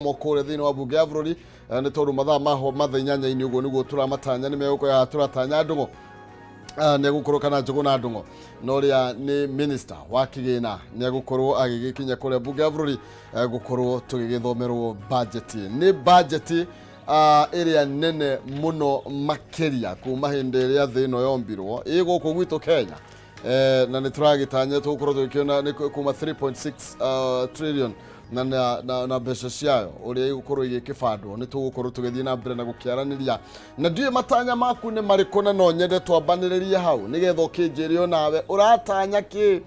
Kũrĩa thĩinĩ wa mbunge ya bũrũri nĩ tondũ mathaa maho mathaa inyanya-inĩ ũguo nĩguo tũramatanya nĩ megũkorwo tũratanya ndũng'o nĩ egũkorwo kana Njũgũna Ndũng'o na ũrĩa nĩ minister wa kĩgĩna nĩ egũkorwo agĩgĩkinya kũrĩa mbunge ya bũrũri gũkorwo tũgĩgĩthomerwo budget. Nĩ budget ĩrĩa nene mũno makĩria kuma hĩndĩ ĩrĩa thĩ ĩno yombirwo ĩ gũkũ gwitũ Kenya. Na nĩ tũragĩtanya tũgũkorwo tũgĩkĩona nĩ kuma 3.6 trillion na mbeca ciayo ũrĩa igũkorwo igĩkĩbandwo. Nĩ tũgũkorwo tũgĩthiĩ na mbere na gũkĩaranĩria na ndiũĩ matanya maku nĩ marĩkũ, na no nyende twambanĩrĩrie hau nĩgetha ũkĩnjĩre onawe ũratanya kĩ,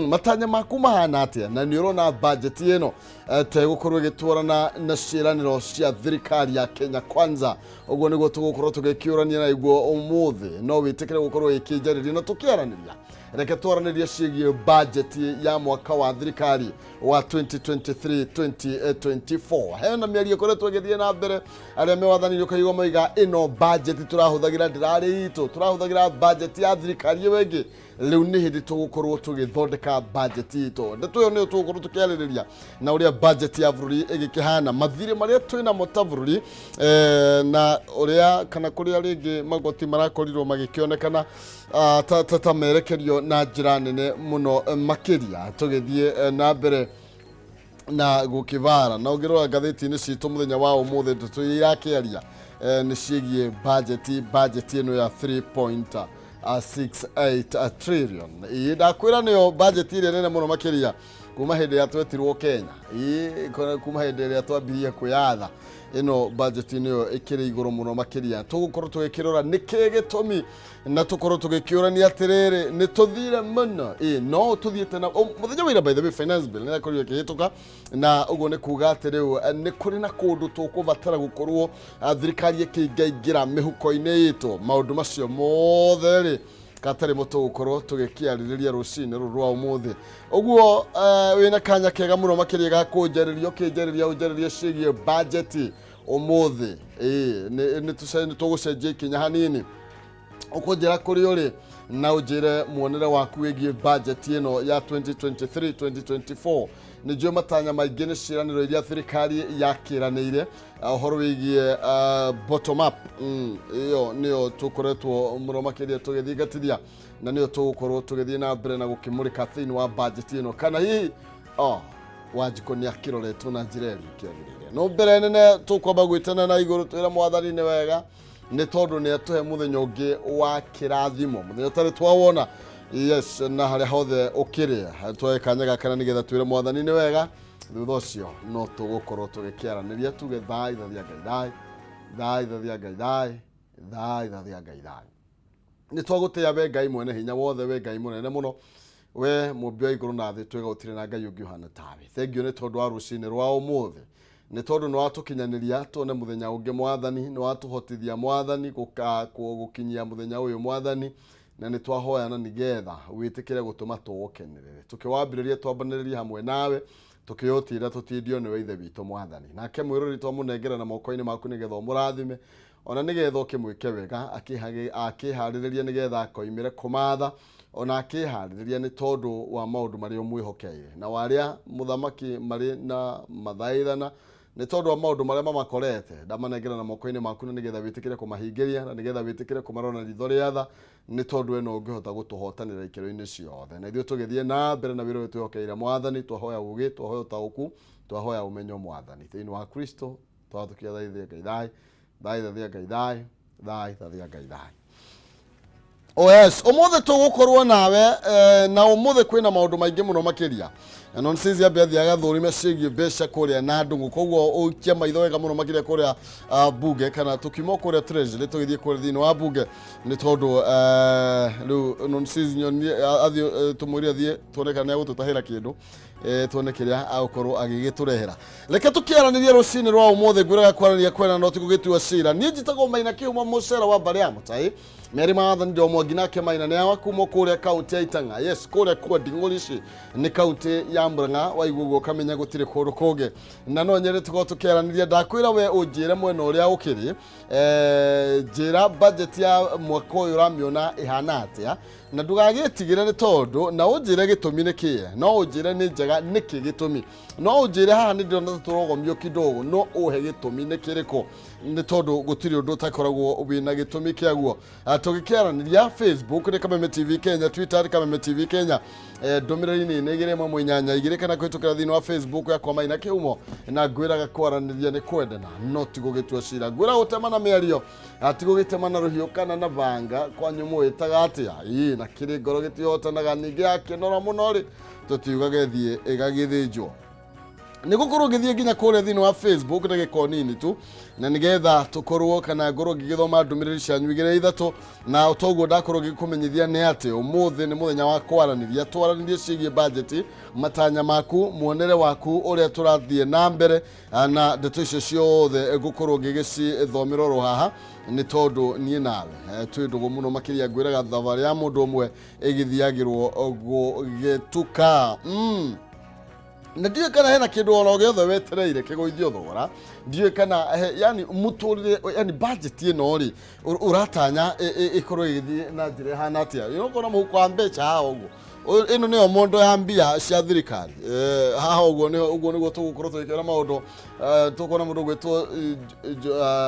matanya maku mahana atĩa, na nĩ ũrona budget ĩno ta ĩgũkorwo ĩgĩtwarana na ciĩranĩro cia thirikari ya Kenya Kwanza. Ũguo nĩguo tũgũkorwo tũgĩkĩũrania na iguo ũmũthĩ. No wĩtĩkĩre gũkorwo ĩkĩnjarĩria na tũkĩaranĩria. Reke twaranĩrie ciĩgiĩ budget ya mwaka wa thirikari wa 2023 2024. Hena mĩario ĩkoretwo ĩgĩthiĩ na mbere, arĩa me wathani ũkaigua moiga ĩno budget tũrahũthagĩra ndĩrarĩ itũ, tũrahũthagĩra budget ya thirikari ĩyo ĩngĩ, rĩu nĩ hĩndĩ tũgũkorwo tũgĩthondeka budget itũ. Ndeto ĩyo nĩyo tũgũkorwo tũkĩarĩrĩria na ũrĩa budget ya bũrũri ĩgĩkĩhana, mathirĩ marĩa twĩnamo ta bũrũri, na ũrĩa kana kũrĩa rĩngĩ magoti marakorirwo magĩkĩonekana ta merekerio na njĩra nene mũno makĩria tũgĩthiĩ na mbere na gũkĩbara. Na ũngĩrora ngathĩti-inĩ citũ mũthenya wa ũmũthĩ, ndeto iria irakĩaria nĩ ciĩgiĩ budget ĩno ya 3.68 trillion. Ĩĩ, ndakwĩra nĩyo budget ĩrĩa nene mũno makĩria kuma hĩndĩ ĩrĩa twetirwo Kenya. Ĩĩ, kuma hĩndĩ ĩrĩa twambirie kwĩyatha, ĩno budget nĩyo ĩkĩrĩ igũrũ mũno makĩria. Tũgũkorwo tũgĩkĩrora nĩkĩ gĩtũmi na tũkorwo tũgĩkĩũrania atĩrĩrĩ, nĩ tũthire mũno? Ĩĩ, no tũthiĩte na mũthenya wa ira. By the way, finance bill nĩ yakorirwo ĩkĩhĩtũka, na ũguo nĩ kuga atĩ rĩu nĩ kũrĩ na kũndũ tũkũbatara gũkorwo thirikari ĩkĩingaingĩra mĩhuko-inĩ itũ. Maũndũ macio mothe rĩ gatarĩ mo tũgũkorwo tũgĩkĩarĩrĩria rũcinĩ rũrũ rwa ũmũthĩ. Ũguo wĩna kanya kega mũno makĩria ga kũnjarĩria, ũkĩnjarĩria, ũnjarĩria ciĩgiĩ budget ũmũthĩ. Ĩĩ, nĩ tũgũcenjia ikinya hanini, ũkũnjĩra kũrĩ ũrĩ na ũnjĩre muonere waku wĩgiĩ budget ĩno ya 2023 2024. Nĩ njũĩ matanya maingĩ nĩ ciĩranĩro iria thirikari yakĩranĩire ũhoro wĩgiĩ bottom up. Ĩyo nĩyo tũkoretwo mũno makĩria tũgĩthingatithia na nĩyo tũgũkorwo tũgĩthiĩ na mbere na gũkĩmũrĩka thĩinĩ wa budget ĩno, kana hihi Wanjikũ nĩ akĩroretwo na njĩra ĩrĩa ĩkĩagĩrĩire. No mbere nene tũkwamba gwĩtana na igũrũ twĩra Mwathani nĩ wega, nĩ tondũ nĩ atũhe mũthenya ũngĩ wa kĩrathimo, mũthenya ũtarĩ twawona. Yes, na harĩa hothe ũkĩrĩ, twoe kanya gaka na nĩgetha twĩre Mwathani nĩ wega. Thutha ũcio no tũgũkorwo tũgĩkĩaranĩria, tuge thai thathia Ngai thai, thai thathia Ngai thai, thai thathia Ngai thai. Nĩ twagũtĩa we Ngai mwene hinya wothe, we Ngai mũnene mũno, we mũmbi wa igũrũ na thĩ. Twega gũtirĩ na Ngai ũngĩ ũhana tawe. Thengiũ nĩ tondũ wa rũcinĩ rwa ũmũthĩ, nĩ tondũ nĩ watũkinyanĩria tuone mũthenya ũngĩ. Mwathani, nĩ watũhotithia, Mwathani, gũkinyia mũthenya ũyũ, Mwathani, na nĩ twahoya na nĩgetha wĩtĩkĩre gũtũma tũũkenerere tũkĩwambĩrĩria, twambanĩrĩrie hamwe nawe, tũkĩũtinda tũtindio nĩwe Ithe witũ Mwathani. Nake mwĩrori twamũnengera na moko-inĩ maku nĩgetha ũmũrathime, ona nĩgetha ũkĩmwĩke wega akĩharĩrĩria nĩgetha akoimĩre kũmatha, ona akĩharĩrĩria nĩ tondũ wa maũndũ marĩa ũmwĩhokeire, na warĩa mũthamaki marĩ na mathaithana nĩ tondũ wa maũndũ marĩa mamakorete. Ndamanengera na moko-inĩ maku na nĩgetha wĩtĩkĩre kũmahingĩria, na nĩgetha wĩtĩkĩre kũmarora na ritho rĩa tha, nĩ tondũ we no ũngĩhota gũtũhotanĩra ikĩro-inĩ ciothe. Na ithuĩ tũgĩthiĩ na mbere na wĩra ũyũ twĩhokeire, Mwathani, twahoya ũgĩ, twahoya ũtaũku, twahoya ũmenyo, Mwathani, thĩinĩ wa Kristo twatũkia. Thaithia Ngai thai, thai thathia Ngai thai, thai thathia Ngai thai. Oh yes, ũmũthĩ tũgũkorwo nawe na ũmũthĩ kwĩna maũndũ maingĩ mũno makĩria. Na nonsense ambe athiĩ agathũrime ciĩgiĩ mbeca kũrĩa na ndũng'ũ, koguo ũikie maitho wega mũno makĩria kũrĩa bunge, kana tũkiuma kũrĩa treasury tũgĩthiĩ kũrĩa thĩinĩ wa bunge, nĩ tondũ rĩu nonsense nyonie athiĩ, tũmwĩre athiĩ tuone kana nĩ agũtũtahĩra kĩndũ, tuone kĩrĩa agũkorwo agĩgĩtũrehera. Reke tũkĩaranĩria rũcinĩ rwa ũmũthĩ. Ngwĩraga kwaranĩria kwena no ti gũgĩtua cira. Niĩ njĩtagwo Maina Kĩhumo, mũcera wa mbarĩ ya Mũtai, merĩ maathani ndo mwangi. Nake Maina nĩ awa kuma kũrĩa kaunti ya Itang'a. Yes, kũrĩa kwa Nding'ũri ici nĩ kaunti ya ya Murang'a waigua ũguo ũkamenya gũtirĩ kũndũ kũngĩ. Na no nyende tũkorwo tũkĩaranĩria, ndakwĩra we ũnjĩre mwena ũrĩa ũkĩrĩ, njĩra budget ya mwaka ũyũ ũramĩona ĩhana atĩa, na ndũgagĩtigĩre nĩ tondũ na ũnjĩre gĩtũmi nĩ kĩĩ. No ũnjĩre nĩ njega nĩkĩ gĩtũmi, no ũnjĩre haha nĩ ndĩrona ta tũrogomio kidogo, no ũhe gĩtũmi nĩ kĩrĩkũ, nĩ tondũ gũtirĩ ũndũ ũtakoragwo wĩna gĩtũmi kĩaguo. Tũgĩkĩaranĩria Facebook nĩ Kameme TV Kenya, Twitter nĩ Kameme TV Kenya, ndũmĩrĩri nĩ 2 1 8 2 kana kũhĩtũkĩra thĩinĩ wa Facebook yakwa Maina Kĩhumo, na ngwĩraga kwaranĩria nĩ kwendana no ti gũgĩtua cira. Ngwĩra gũtema na mĩario, ti gũgĩtema na rũhiũ kana na banga. Kwanyu mũĩtaga atĩa? Ĩĩ, na kĩrĩ ngoro gĩtihotanaga, ningĩ yakĩnora mũno rĩ, tũtiugaga ĩthiĩ ĩgagĩthĩnjwo. Nĩ gũkorwo ngĩthiĩ nginya kũrĩa thĩinĩ wa Facebook ndagĩka o nini tu, na nĩgetha tũkorwo kana ngorwo ngĩgĩthoma ndũmĩrĩri cianyu igĩrĩ ithatũ. Na toguo ndakorwo ngĩkũmenyithia nĩ atĩ ũmũthĩ nĩ mũthenya wa kwaranĩria, twaranĩrie ciĩgiĩ bajeti, matanya maku, muonere waku, ũrĩa tũrathiĩ na mbere, na ndeto icio ciothe ngũkorwo ngĩgĩcithomera oro haha, nĩ tondũ niĩ nawe twĩ ndũgũ mũno makĩria. Ngwĩraga thabarĩ ya mũndũ ũmwe ĩgĩthiagĩrwo gũgĩtuka. Na ndiũĩ kana hena kĩndũ oro gĩothe wetereire kĩgũithio thogora, ndiũĩ kana he, yani mũtũrĩre, yani budget ĩno rĩ, ũratanya ĩkorwo ĩgĩthiĩ na njĩra ĩhana atĩa? Ĩno ũkona mũhuko wa mbeca haha ũguo. Ĩno nĩyo mondo ya mbia cia thirikari. Haha ũguo nĩho, ũguo nĩguo tũgũkorwo tũgĩkĩona maũndũ. Tũkona mũndũ ũgwĩtwo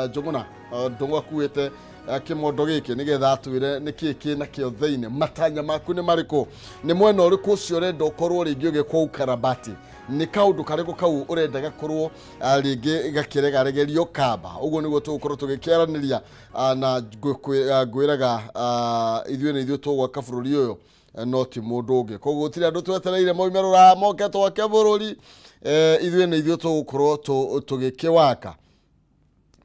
Njũgũna Ndũng'ũ akuĩte kĩmondo gĩkĩ nĩgetha atwĩre nĩkĩ kĩ nakĩo thĩinĩ. Matanya maku nĩ marĩkũ? Nĩ mwena ũrĩkũ ũcio ũrenda ũkorwo rĩngĩ ũgĩkwo ukarabati? Nĩ kaũndũ karĩkũ kau ũrenda gakorwo rĩngĩ gakĩregaregerio kamba? Ũguo nĩguo tũgũkorwo tũgĩkĩaranĩria, na ngwĩraga ithuĩ nĩ ithuĩ tũgwaka bũrũri ũyũ, no ti mũndũ ũngĩ. Koguo gũtirĩ andũ twetereire maume rũraya moke twake bũrũri, ithuĩ nĩ ithuĩ tũgũkorwo tũgĩkĩwaka.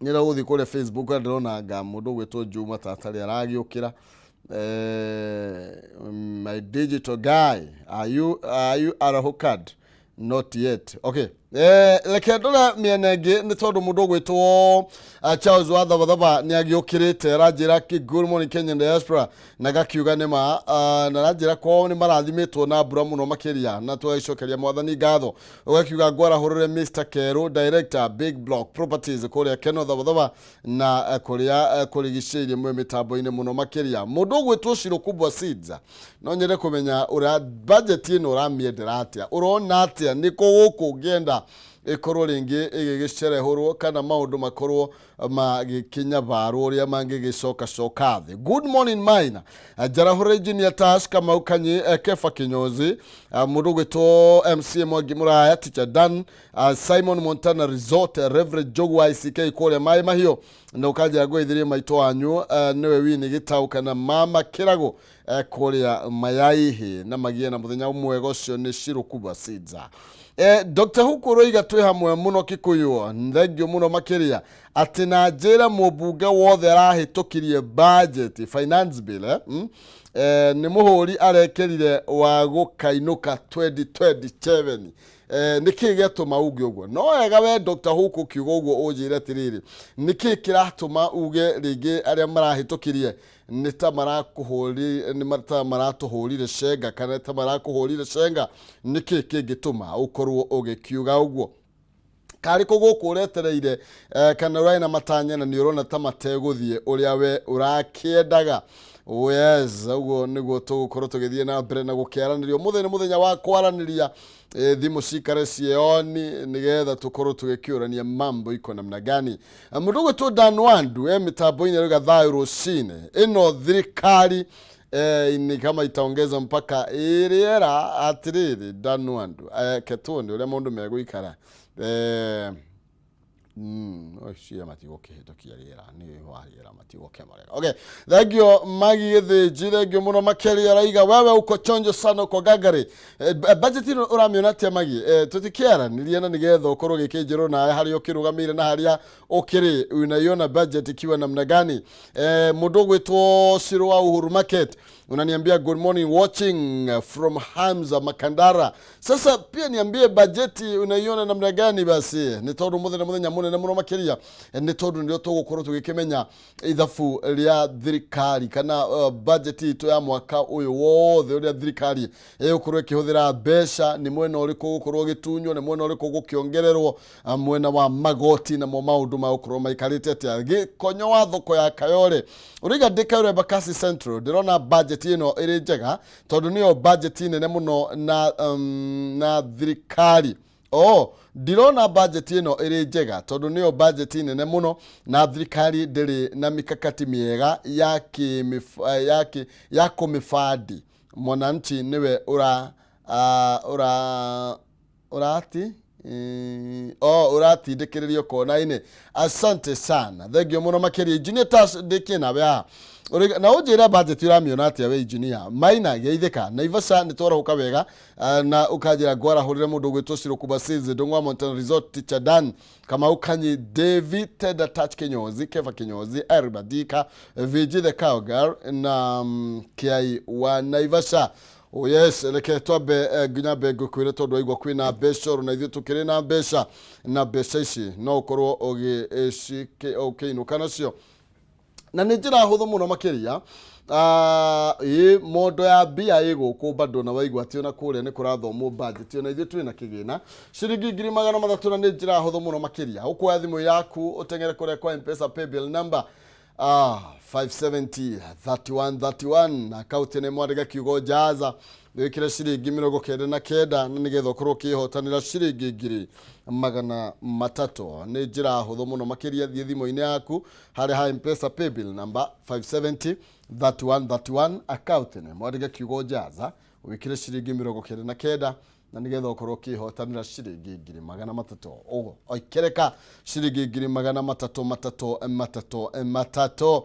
Nyenda gũthiĩ kũrĩa Facebook na ndĩrona anga mũndũ ũgwĩtwo Juma Tatarĩ aragĩũkĩra. My digital guy, are you arahukad? Not yet. Okay, reke ndore mĩena ĩngĩ, nĩ tondũ mũndũ ũgwĩtwo Charles wa Thabathaba nĩ agĩũkĩrĩte, aranjĩra good morning Kenyan diaspora, na gakiuga nĩ ma, na aranjĩra kwao nĩ marathimĩtwo na mbura mũno makĩria, na tũgagĩcokeria mwathani ngatho. Ũgakiuga ngwarahũrĩre Mr Kerũ, director Big Block Properties kũrĩa Keno Thabathaba na kũrĩa kũrigicĩirie mwĩ mĩtambo-inĩ mũno makĩria. Mũndũ ũgwĩtwo Shiro Kubwa Seeds, no nyende kũmenya ũrĩa budget ĩno ũramĩendera atĩa, ũrona atĩa, nĩkũ gũkũ ũngĩenda ĩkorwo rĩngĩ ĩgĩgĩcerehũrwo kana maũndũ makorwo magĩkĩnyabarwo ũrĩa mangĩgĩcoka coka thĩ. Good morning Maina, njarahũre Engineer Tash Kamau Kanyi, Kefa Kinyozi, mũndũ ũgwĩtwo MCA Mwangi Mũraya, Teacher Dan, Simon Montana Resort, Reverend Jogu wa ICK kũrĩa Maĩ Mahiũ, na ũkanjĩra ngũgeithĩrie maitũ wanyu, nĩwe Wini Gĩtaũ kana Mama Kĩragũ, kũrĩa Mayaihi, na magĩe na mũthenya mwega. Ũcio nĩ Shiro Kubwa Seeds. Dr. Huku roiga twĩ hamwe mũno Kikuyu, thengio mũno makĩria, atĩ na njĩra mũmbunge wothe arahĩtũkirie budget finance bill, nĩ mũhũri arekĩrire wa gũkainũka 2027. Nĩ kĩĩ gĩatũma uge ũguo? No wega we Dr. Huku ũkiuga ũguo ũnjĩre atĩrĩrĩ, nĩ kĩĩ kĩratũma uge rĩngĩ arĩa marahĩtũkirie nĩ ta marakũhũri, nĩ ta maratũhũrire cenga kana ta marakũhũrire cenga? Nĩ kĩĩ kĩngĩtũma ũkorwo ũgĩkiuga ũguo? Karĩ kũ gũkũ ũretereire, kana ũrarĩ na matanya na nĩ ũrona ta mategũthiĩ ũrĩa we ũrakĩendaga? Oh yes, ũguo nĩguo tũgũkorwo tũgĩthiĩ na mbere na gũkĩaranĩria. Ũmũthĩ nĩ mũthenya wa kwaranĩria, thimũ cikare ciĩoni nĩgetha tũkorwo tũgĩkĩũrania mambo iko namna gani. Mũndũ ũgwĩtwo Dan Wandu e mĩtambo-inĩ arauga thayũ rũcinĩ, ĩno thirikari ni kama itaongeza mpaka ĩrĩera. Atĩrĩrĩ Dan Wandu, ketuone ũrĩa maũndũ megũikara. Cia matigũkĩhĩtũkia rĩera nĩ wa rĩera matigũkĩmarega. Okay, thank you Magi Gĩthĩnji, thank you mũno makĩria. Araiga wewe uko chonjo sana, uko gangari. Budget ĩno ũramĩona atĩa Magi? Tũtikĩaranĩria na nĩgetha ũkorwo ũgĩkĩnjĩrwo nawe harĩa ũkĩrũgamĩire na harĩa ũkĩrĩ, unaiona budget ikiwa namna gani? Mũndũ ũgwĩtwo Shiro wa Uhuru Market unaniambia good morning, watching from Hamza Makandara. Sasa pia niambie bajeti unaiona namna gani basi, nĩ tondũ mũthenya mũthenya mũnene. Mũnene mũno makĩria nĩ tondũ nĩrĩo tũgũkorwo tũgĩkĩmenya ithabu rĩa thirikari kana budget itũ ya mwaka ũyũ wothe, ũrĩa thirikari ĩgũkorwo ĩkĩhũthĩra mbeca, nĩ mwena ũrĩkũ ũgũkorwo ũgĩtunywo, nĩ mwena ũrĩkũ ũgũkĩongererwo, mwena wa magoti namo maũndũ magũkorwo maikarĩte atĩa. Gĩkonyo wa thoko ya Kayole ũraiga ndĩ Kayole Embakasi Central, ndĩrona budget ĩno ĩrĩ njega tondũ nĩyo budget nene mũno na thirikari. Oh, ndirona budget ĩno ĩrĩ njega tondũ nĩyo budget nene mũno na thirikari ndĩrĩ na mikakati mĩega ya kĩmĩf- ya kĩ- ya kũmĩbandi. Mwananchi nĩwe ũra ũra ũrati oh, ũratindĩkĩrĩrio kona-inĩ. Asante sana, thengio mũno makĩria, Engineer Tash. Ndĩkie nawe haha na ũnjĩre budget ũramĩona atĩa we, engineer Maina. Geithĩka Naivasha, nĩ twarahũka wega. Na ũkanjĩra ngwarahũrĩre mũndũ ũgwĩtwo Shiro Kubasizi Ndung'wa, Mountain Resort, Teacher Dan Kamau, Kanyi David, Teda Touch, Kinyozi Kefa, Kinyozi Eribadika, VG the Cowgirl na Kiai wa Naivasha. Oh yes, reke twambe nginya mbe ngũkwĩre tondũ waigua kwĩna mbeca oro na ithuĩ tũkĩrĩ na mbeca, na mbeca ici no ũkorwo ũkĩinũka nacio na nĩ njĩra hũthũ mũno makĩria. Ĩ mondo ya mbia ĩ gũkũ bado, na waigua atĩ ona kũrĩa nĩ kũrathomwo budget, ona ithuĩ twĩna kĩgĩna ciringi 300,000, na nĩ njĩra hũthũ mũno makĩria. Ũkuoya thimũ yaku, ũteng'ere kũrĩa kwa M-Pesa paybill number 570 31 31, akaunti nĩ mwandĩka kiugo jaza, wĩkĩre ciringi 99, na nĩgetha ũkorwo ũkĩhotanĩra ciringi 300,000. Nĩ njĩra hũthũ mũno makĩria. Thiĩ thimũ-inĩ yaku harĩa ha M-Pesa paybill number 570 31 31, akaunti nĩ mwandĩke kiugo jaza, wĩkĩre ciringi 99, na nĩgetha ũkorwo ũkĩhotanĩra ciringi 300,000. Ũguo oikereka ciringi 300,000 matatũ matatũ matatũ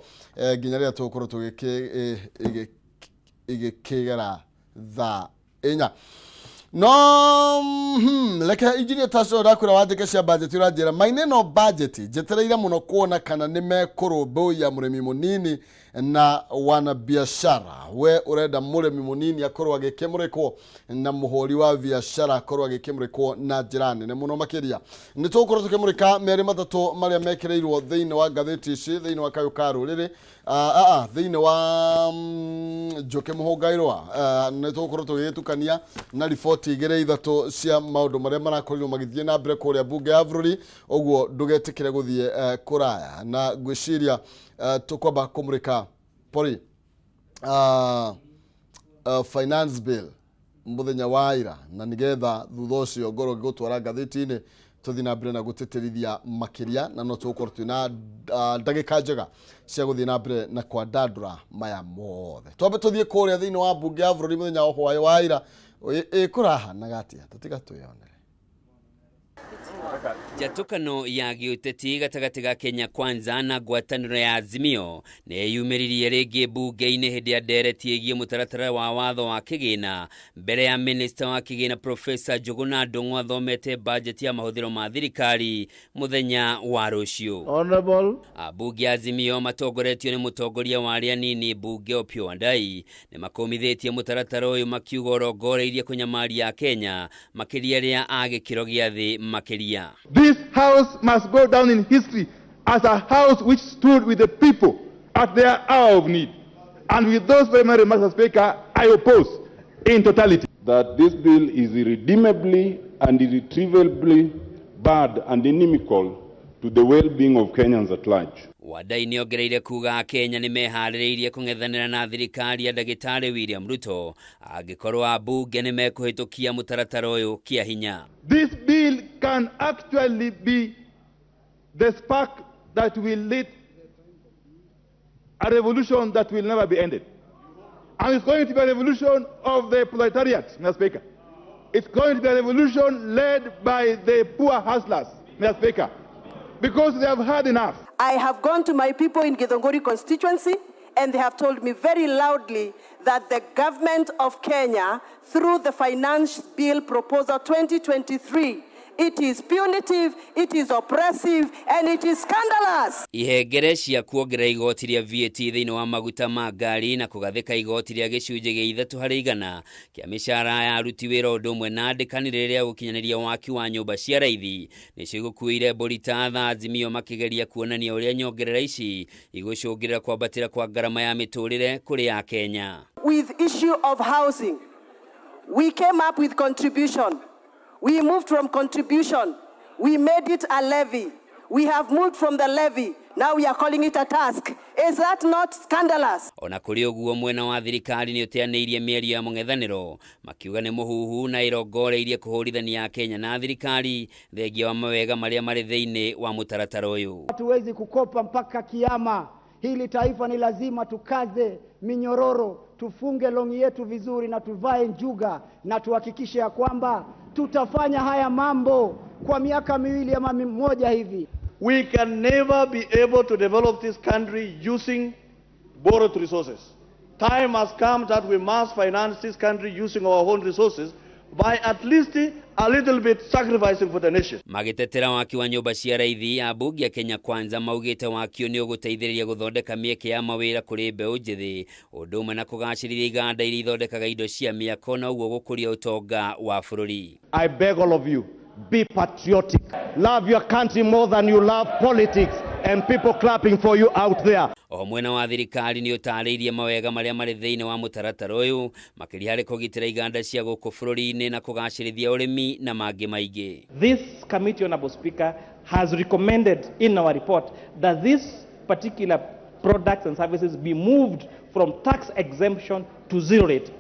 nginya rĩrĩa tũgũkorwo igĩkĩgera thaa 4. No reke engineer Taco, ndakwĩra wandĩke cia budget. Ũranjĩra maine no budget njetereire mũno kuona kana nĩ mekũrũmbũiya mũrĩmi mũnini na wanabiashara. We ũrenda mũrĩmi mũnini akorwo agĩkĩmũrĩkwo na mũhũri wa biashara akorwo agĩkĩmũrĩkwo na njĩra nene mũno makĩria. Nĩ tũgũkorwo tũkĩmũrĩka merĩ matatũ marĩa mekĩrĩirwo thĩinĩ wa ngathĩti ici, thĩinĩ wa Kayũ ka Rũrĩrĩ, thĩinĩ wa Njũkĩ Mũhũngairwa. Nĩ tũgũkorwo tũgĩgĩtukania na riboti igĩrĩ ithatũ cia maũndũ marĩa marakorirwo magĩthiĩ na mbere kũrĩa mbunge ya bũrũri. Ũguo ndũgetĩkĩre gũthiĩ kũraya, na ngwĩciria tũkwamba kũmũrĩka pori finance bill mũthenya wa ira, na nigetha thutha ũcio ngorwo ngĩgũtwara ngathĩti-inĩ, tũthiĩ na mbere na gũtĩtĩrithia makĩria, na no tũgũkorwo twĩna ndagĩka njega cia gũthiĩ na mbere na kwandandũra maya mothe. Twambe tũthiĩ kũrĩa thĩinĩ wa mbunge ya bũrũri mũthenya wa hwaĩ wa ira, ĩkũrahanaga atĩa? Tũtiga twĩyonere. Njatũkano ya gĩũteti gatagatĩ ga Kenya Kwanza na ngwatanĩro ya Azimio nĩ yumĩririe rĩngĩ mbunge-inĩ hĩndĩ ya ndereti ĩgiĩ mũtaratara wa watho wa kĩgĩna, mbere ya minista wa kĩgĩna Profesa Njũgũna Ndung'u athomete bajeti ya mahũthĩro ma thirikari mũthenya wa rũciũ. Honorable Ambunge a Azimio matongoretio nĩ mũtongoria wa arĩa anini mbunge Opiyo Wandayi nĩ makũmithĩtie mũtaratara ũyũ, makiuga ũrongoreirie kũnyamaria Kenya, makĩria arĩa a gĩkĩro gĩa thĩ makĩria. This house must go down in history as a house which stood with the people at their hour of need. And with those very many remarks, Mr. Speaker, I oppose in totality. That this bill is irredeemably and irretrievably bad and inimical to the well-being of Kenyans at large. Wandayi nĩ ongereire kuga Kenya nĩ meharĩrĩirie kũng'ethanĩra na thirikari ya ndagĩtarĩ William Ruto angĩkorwo ambunge nĩ mekũhĩtũkia mũtaratara ũyũ kĩa hinya. This bill can actually be the spark that will lead a revolution that will never be ended. And it's going to be a revolution of the proletariat, Mr. Speaker. It's going to be a revolution led by the poor hustlers, Mr. Speaker, because they have had enough. I have gone to my people in Githunguri constituency, and they have told me very loudly that the government of Kenya, through the Finance Bill Proposal 2023, It is punitive, it is oppressive, and it is scandalous. Ihengere cia kuongerera igoti rĩa VAT thĩinĩ wa maguta ma ngari na kũgathĩka igoti rĩa gĩcunjĩ gĩa 3% kĩa mĩcara ya aruti wĩra ũndũ ũmwe na andĩkanĩrĩre rĩa gũkinyanĩria waki wa nyũmba cia raithi nĩcio igũkuĩire mbũri ta tha Azimio makĩgeria kuonania ũrĩa nyongerera ici igũcũngĩrĩra kwambatĩra kwa ngarama ya mĩtũrĩre kũrĩ Akenya. With issue of housing, we came up with contribution. We moved from contribution. We made it a levy. We have moved from the levy. Now we are calling it a task. Is that not scandalous? Ona kũrĩ ũguo mwena wa thirikari nĩ ũteanĩirie mĩario ya mũng'ethanĩro makiuga nĩ mũhuhu na ĩrongoreirie kũhũrithania Akenya na thirikari thengia wa mawega marĩa marĩ thĩinĩ wa mũtaratara ũyũ. Hatuwezi kukopa mpaka kiama. Hili taifa ni lazima tukaze minyororo, tufunge longi yetu vizuri na tuvae njuga na tuhakikishe ya kwamba tutafanya haya mambo kwa miaka 2 ama 1 hivi. We can never be able to develop this country using borrowed resources. Time has come that we must finance this country using our own resources by at least a little bit sacrificing for the nation. Magĩtetera waki wa nyũmba cia raithi ambunge a Kenya Kwanza maugĩte waki ũyũ nĩ ũgũteithĩrĩria gũthondeka mĩeke ya mawĩra kũrĩ mbeũ njĩthĩ ũndũ ũmwe na kũgacĩrithia iganda iria ithondekaga indo cia mĩako na ũguo gũkũria ũtonga wa bũrũri. I beg all of you, be patriotic. Love your country more than you love politics and people clapping for you out there. Oho mwena wa thirikari nĩ ũtarĩirie mawega marĩa marĩ thĩinĩ wa mũtaratara ũyũ makĩria harĩ kũgitĩra iganda cia gũkũ bũrũri-inĩ na kũgacĩrithia ũrĩmi na mangĩ maingĩ. This committee, Honorable Speaker, has recommended in our report that this particular products and services be moved from tax exemption to zero rate,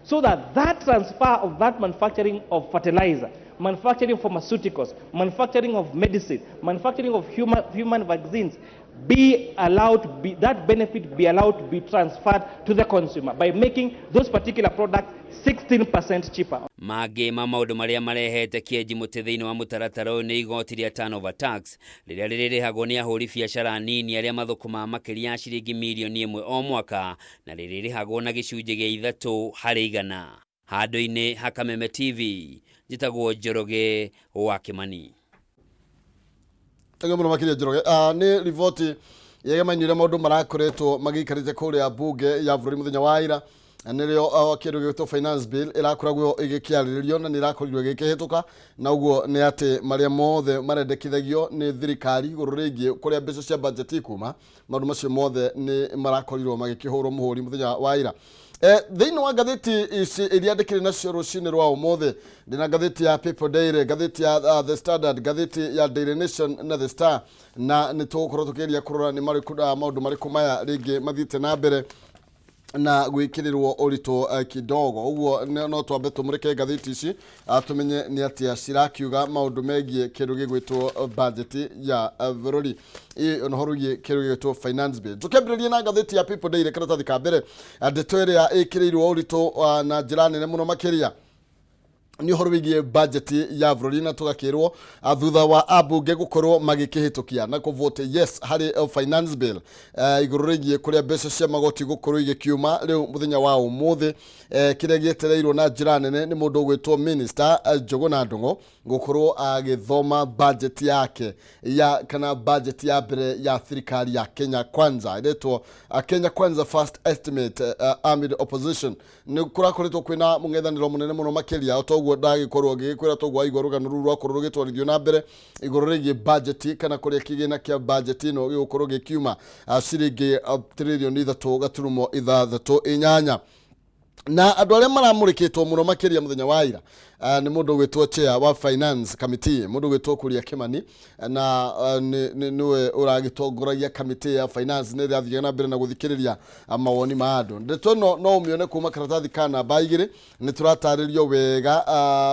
so that that transfer of that manufacturing of fertilizer, manufacturing of pharmaceuticals, manufacturing of medicine, manufacturing of human vaccines be allowed, that benefit be allowed to be transferred to the consumer by making those particular products 16% cheaper. Mangĩ ma maũndũ marĩa marehete kĩenji mũtĩ thĩinĩ wa mũtaratara ũyũ nĩ igoti rĩa turnover tax rĩrĩa rĩrĩrĩhagwo nĩ ahũri biacara nini arĩa mathũkũmaga makĩria ya ciringi mirioni 1 o mwaka na rĩrĩrĩhagwo na gĩcunjĩ gĩa 3%. Handũ-inĩ ha Kameme TV njĩtagwo Njoroge wa Kĩmani. Thengiũ mũno makĩria Njoroge. Nĩ riboti yegemainie ũrĩa maũndũ marakoretwo magĩikarĩte kũrĩa mbunge ya bũrũri mũthenya wa ira, na nĩrĩo kĩndũ gĩgwĩtwo finance bill ĩrakoragwo ĩgĩkĩarĩrĩrio na nĩ ĩrakorirwo ĩgĩkĩhĩtũka, na ũguo nĩ atĩ marĩa mothe marendekithagio nĩ thirikari igũrũ rĩgiĩ kũrĩa mbeca cia budget ikuma, maũndũ macio mothe nĩ marakorirwo magĩkĩhũrwo mũhũri mũthenya wa ira. Thĩinĩ wa ngathĩti ici iria ndĩkĩrĩ nacio rũcinĩ rwa ũmũthĩ, ndĩna ngathĩti ya People Daily, ngathĩti ya The Standard, ngathĩti ya Daily Nation na The Star, na nĩ tũgũkorwo tũkĩgeria kũrora nĩ marĩkũ maũndũ marĩkũ maya rĩngĩ mathiĩte na mbere na gwĩkĩrĩrwo ũritũ kidogo. Ũguo no twambe tũmũrĩke ngathĩti ici tũmenye nĩ atĩa cirakiuga maũndũ megiĩ kĩndũ gĩgwĩtwo budget ya bũrũri, ona ũhoro wĩgiĩ kĩndũ gĩgwĩtwo finance bill. Tũkĩambĩrĩria na ngathĩti ya People Daily, karatathi ka mbere, ndeto ĩrĩa ĩkĩrĩirwo ũritũ na njĩra nene mũno makĩria nĩ ũhoro wĩgiĩ budget ya bũrũri, na tũgakĩrwo thutha wa ambunge gũkorwo magĩkĩhĩtũkia na kũvote yes harĩ finance bill igũrũ rĩgiĩ kũrĩa mbeca cia magoti gũkorwo igĩkiuma rĩu mũthenya wa ũmũthĩ. Kĩrĩa gĩetereirwo na njĩra nene nĩ mũndũ ũgwĩtwo Minister Njũgũna Ndung'u gũkorwo agĩthoma budget yake ya kana budget ya mbere ya thirikari ya Kenya Kwanza ĩretwo Kenya Kwanza First Estimate Amid Opposition. Nĩ kũrakoretwo kwĩna mũng'ethanĩro mũnene mũno makĩria, toguo ndagĩkorwo ngĩgĩkwĩra, toguo waigua rũgano rũu rwakorwo rũgĩtwarithio na mbere igũrũ rĩgiĩ budget kana kũrĩa kĩgĩna kĩa budget ĩno gĩgũkorwo gĩkiuma ciringi trilioni 3.68. Na andũ arĩa maramũrĩkĩtwo mũno makĩria mũthenya wa ira nĩ mũndũ ũgwĩtwo chair wa finance committee, mũndũ ũgwĩtwo Kuria Kimani, na nĩwe ũragĩtongoragia committee ya finance, nĩ ĩrathiaga na mbere na gũthikĩrĩria mawoni ma andũ. Ndeto ĩno no ũmĩone kuma karatathi ka namba 2, nĩ tũratarĩrio wega,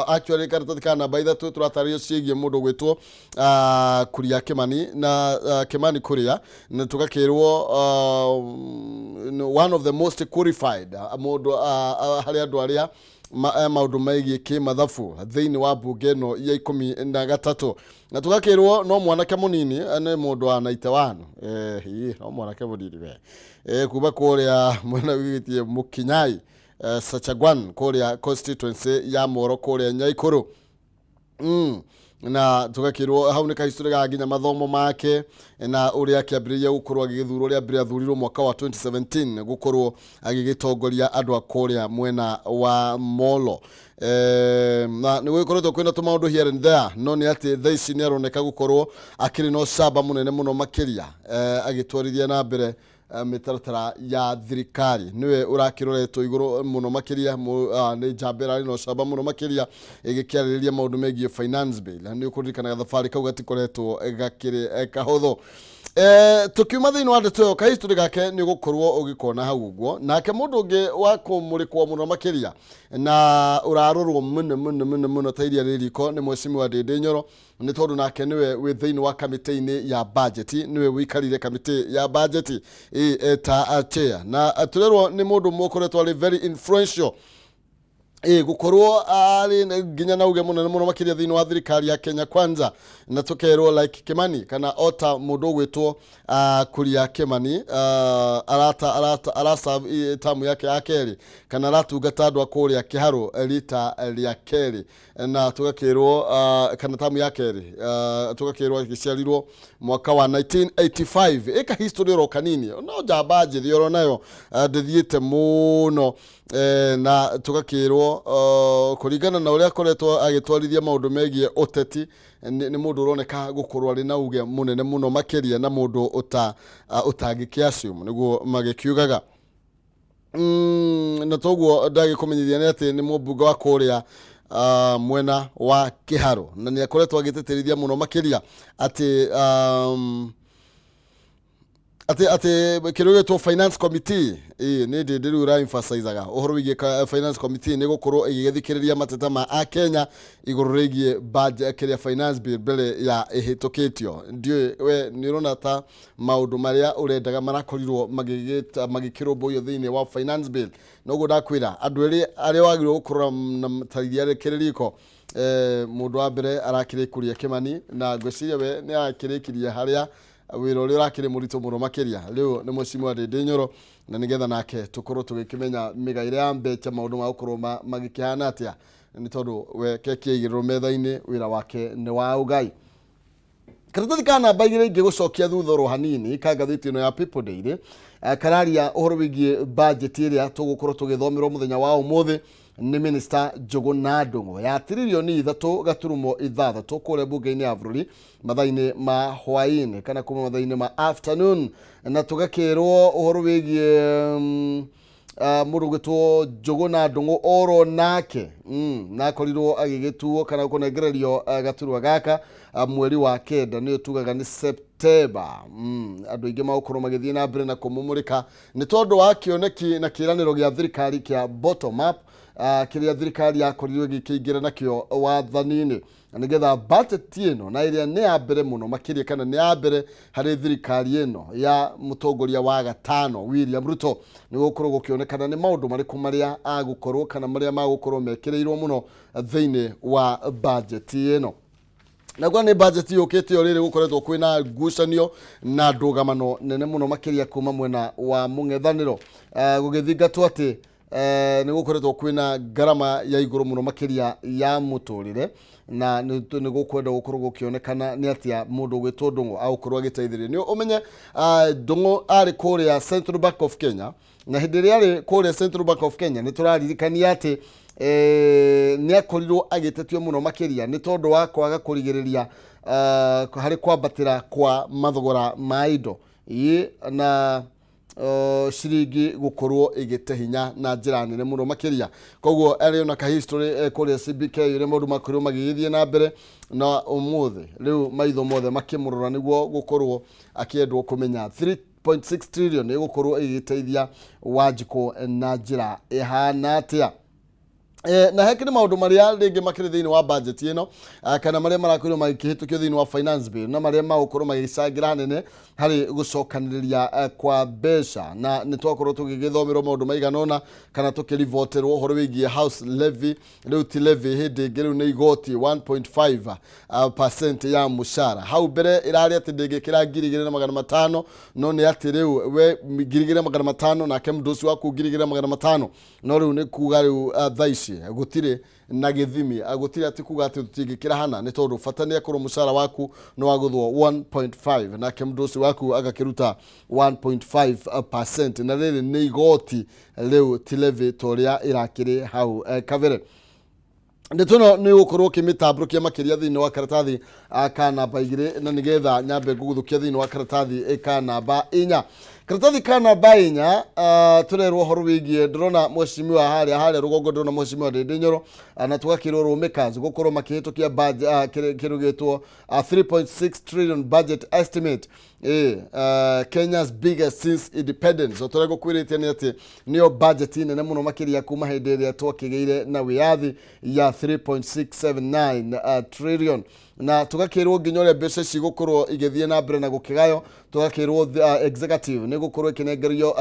actually karatathi ka namba 3 tũratarĩrio ciĩgiĩ mũndũ ũgwĩtwo Kuria Kimani na Kimani Kuria, na tũgakĩrwo one of the most qualified mũndũ harĩ andũ arĩa maũndũ megiĩ kĩmathabu thĩinĩ wa mbunge ĩno ya 13, na tũgakĩrwo no mwanake mũnini, nĩ mũndũ wa 91, no mwanake mũnini we, kuma kũrĩa mwena wĩgiĩ Mũkinyai, Sachagwan, kũrĩa constituency ya Moro kũrĩa Nyaikũrũ. Na tũgakĩrwo hau nĩ kahistory ga nginya mathomo make na ũrĩa akĩambĩrĩria gũkorwo agĩgĩthurwo, ũrĩa mbere athurirwo mwaka wa 2017 gũkorwo agĩgĩtongoria andũ a kũrĩa mwena wa Molo. Na nĩ gũgĩkoretwo kwĩna tũmaũndũ here and there, no nĩ atĩ thaa ici nĩ aroneka gũkorwo akĩrĩ na ũcamba mũnene mũno makĩria, agĩtwarithia na mbere mĩtaratara ya thirikari. Nĩwe ũrakĩroretwo igũrũ mũno makĩria, nĩ njamba ĩrarĩ na ũcamba mũno makĩria ĩgĩkĩarĩrĩria maũndũ megiĩ finance bill. Nĩ ũkũririkana gathabarĩ kau gatikoretwo gakĩrĩ kahũthũ. Tukiuma thĩinĩ wa ndeto ĩyo, kahistory gake nĩ ũgũkorwo ũgĩkona hau ũguo. Nake mũndũ ũngĩ wa kũmũrĩkwo mũno makĩria na ũrarorwo mũno mũno mũno mũno ta iria rĩ riko nĩ Mheshimiwa Ndĩndĩ Nyoro, nĩ tondũ nake nĩwe wĩ thĩinĩ wa kamĩtĩ-inĩ ya budget, nĩwe wĩikarire kamĩtĩ ya budget eta chair, na tũrerwo nĩ mũndũ ũmwe ũkoretwo arĩ very influential, gũkorwo arĩ nginya na uge mũnene mũno makĩria thĩinĩ wa thirikari ya Kenya Kwanza. Na tũkerwo like Kimani, kana ota mũndũ ũgwĩtwo Kuria Kimani, arata arata araserve tamu yake ya kerĩ, kana aratungata andũ a kũrĩa Kĩharũ rita rĩa kerĩ, na tũgakĩrwo kana tamu ya kerĩ, tũgakĩrwo agĩciarirwo mwaka wa 1985. Ĩka history oro kanini, no njamba njĩthĩ oro nayo, ndĩthiĩte mũno. Na tũgakĩrwo kũringana na ũrĩa akoretwo agĩtwarithia maũndũ megiĩ ũteti, nĩ mũndũ ũroneka gũkorwo arĩ na uge mũnene mũno makĩria, na mũndũ ũtangĩkĩ assume, nĩguo magĩkiugaga. Na toguo ndagĩkũmenyithia nĩ atĩ nĩ mũmbunge wa kũrĩa mwena wa Kĩharũ, na nĩ akoretwo agĩtĩtĩrithia mũno makĩria atĩ atĩ kĩrĩa gĩtwo finance committee, nĩ ndĩ rĩu ũra emphasizaga ũhoro wĩgiĩ finance committee nĩ gũkorwo ĩgĩgĩthikĩrĩria mateta ma akenya igũrũ rĩgiĩ budget, kĩrĩa finance bill, mbere ya ĩhĩtũkĩtio. Ndiũĩ we nĩ ũrona ta maũndũ marĩa ũrendaga marakorirwo magĩkĩrũmbũiyo thĩinĩ wa finance bill. Noguo ndakwĩra, andũ erĩ arĩa wagĩrĩirwo gũkorwo na ta iria rĩkĩrĩ riko, mũndũ wa mbere arakĩrĩ Kuria Kimani, na ngwĩciria we nĩ arakĩrĩkirie harĩa wĩra ũrĩa ũrakĩrĩ mũritũ mũno makĩria rĩu nĩ Mheshimiwa Ndĩndĩ Nyoro, na nĩgetha nake tũkorwo tũgĩkĩmenya mĩgaĩre ya mbeca, maũndũ ma gũkorwo magĩkĩhana atĩa, nĩ tondũ we keki aigĩrĩrwo metha-inĩ, wĩra wake nĩ wa ũgai. Karatathi ka namba 2 ingĩgũcokia thutha oro hanini ka ngathĩti ĩno ya People Daily, kararia ũhoro wĩgiĩ budget ĩrĩa tũgũkorwo tũgĩthomerwo mũthenya wa ũmũthĩ nĩ Minister Njũgũna Ndung'u ya 3.6 tiririoni kũrĩa mbunge-inĩ ya bũrũri mathaa-inĩ ma hwaĩ-inĩ, kana kuma mathaa-inĩ ma afternoon. Na tũgakĩrwo ũhoro wĩgiĩ mũndũ ũgwĩtwo Njũgũna Ndung'u oro nake, na akorirwo agĩgĩtuo kana kũnengererio gaturwa gaka mweri wa 9, nĩyo tugaga nĩ September. Andũ aingĩ magũkorwo magĩthiĩ na mbere na kũmũmũrĩka nĩ tondũ wa kĩoneki na kĩĩranĩro gĩa thirikari kĩa bottom up, kĩrĩa thirikari yakorirwo ĩgĩkĩingĩra nakĩo wathani-inĩ, na nĩgetha budget ĩno, na ĩrĩa nĩ ya mbere mũno makĩria, kana nĩ ya mbere harĩ thirikari ĩno ya mũtongoria wa gatano William Ruto, nĩ gũkorwo gũkĩonekana nĩ maũndũ marĩkũ marĩa agũkorwo kana marĩa magũkorwo mekĩrĩirwo mũno thĩinĩ wa budget ĩno. Naguo nĩ budget yũkĩte o rĩrĩ gũkoretwo kwĩna ngucanio na ndũgamano nene mũno makĩria kuma mwena wa mũng'ethanĩro, gũgĩthingatwo atĩ nĩ gũkoretwo kwĩna ngarama ya igũrũ mũno makĩria ya mũtũrĩre, na nĩ gũkwenda gũkorwo gũkĩonekana nĩ atĩa mũndũ ũgwĩtwo Ndung'u agũkorwo agĩteithĩrĩria. Nĩ ũmenye Ndung'u arĩ kũrĩa Central Bank of Kenya, na hĩndĩ ĩrĩa arĩ kũrĩa Central Bank of Kenya, nĩ tũraririkania atĩ nĩ akorirwo agĩtetio mũno makĩria nĩ tondũ wa kwaga kũrigĩrĩria harĩ kwambatĩra kwa mathogora ma indo na ciringi gũkorwo ĩgĩte hinya na njĩra nene mũno makĩria. Koguo arĩ ona ka history kũrĩa CBK, ũrĩa maũndũ makorirwo magĩgĩthiĩ na mbere, na ũmũthĩ rĩu maitho mothe makĩmũrora nĩguo gũkorwo akĩendwo kũmenya 3.6 trillion ĩgũkorwo ĩgĩteithia Wanjikũ na njĩra ĩhana atĩa. Na hekĩrĩ maũndũ marĩa rĩngĩ makĩrĩ thĩinĩ wa budget ĩno, kana marĩa marakorirwo magĩkĩhĩtũkio thĩinĩ wa finance bill, na marĩa magũkorwo magĩcangĩra hanene harĩ gũcokanĩrĩria kwa mbeca. Na nĩ twakorwo tũgĩgĩthomerwo maũndũ maigana ũna, kana tũkĩriboterwo ũhoro wĩgiĩ house levy. Rĩu ti levy hĩndĩ ĩngĩ, rĩu nĩ igoti 1.5 percent ya mũcara. Hau mbere ĩrarĩ atĩ ndĩngĩkĩra 2,500, no nĩ atĩ rĩu we 2,500, nake mũndũ ũcio waku 2,500, no rĩu nĩ kuga rĩu thaa ici ici gũtirĩ na gĩthimi, gũtirĩ atĩ kuga atĩ tũtingĩkĩra hana, nĩ tondũ bata nĩ akorwo mũcara waku nĩ wagũthwo 1.5 nake mũndũ ũcio waku agakĩruta 1.5%, na rĩrĩ nĩ igoti rĩu ti levy ta ũrĩa ĩrakĩrĩ hau kabere. Ndeto ĩno nĩ ũgũkorwo ũkĩmĩtambũrũkia makĩria thĩinĩ wa karatathi ka namba 2, na nĩgetha nyambe ngũgũthũkia thĩinĩ wa karatathi ka namba 4. Karatathi ka namba 4, tũrerwo ũhoro wĩgiĩ, ndĩrona mheshimiwa harĩa rũgongo, ndĩrona mheshimiwa Ndĩndĩ Nyoro, na tũgakĩrwo lawmakers gũkorwo makĩhĩtũkia kĩndũ gĩtwo 3.6 trillion budget estimate, Kenya's biggest since independence. O tũrĩa ngũkwĩrĩte nĩ atĩ nĩyo budget nene mũno makĩria kuma hĩndĩ ĩrĩa twakĩgĩire na wĩyathi ya 3.679 trillion, na tũgakĩrwo nginya ũrĩa mbeca ici igũkorwo igĩthiĩ na mbere na gũkĩgayo. Tũgakĩrwo executive nĩ gũkorwo ĩkĩnengerio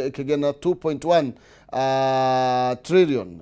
ĩkĩgĩa na 2.1 trillion,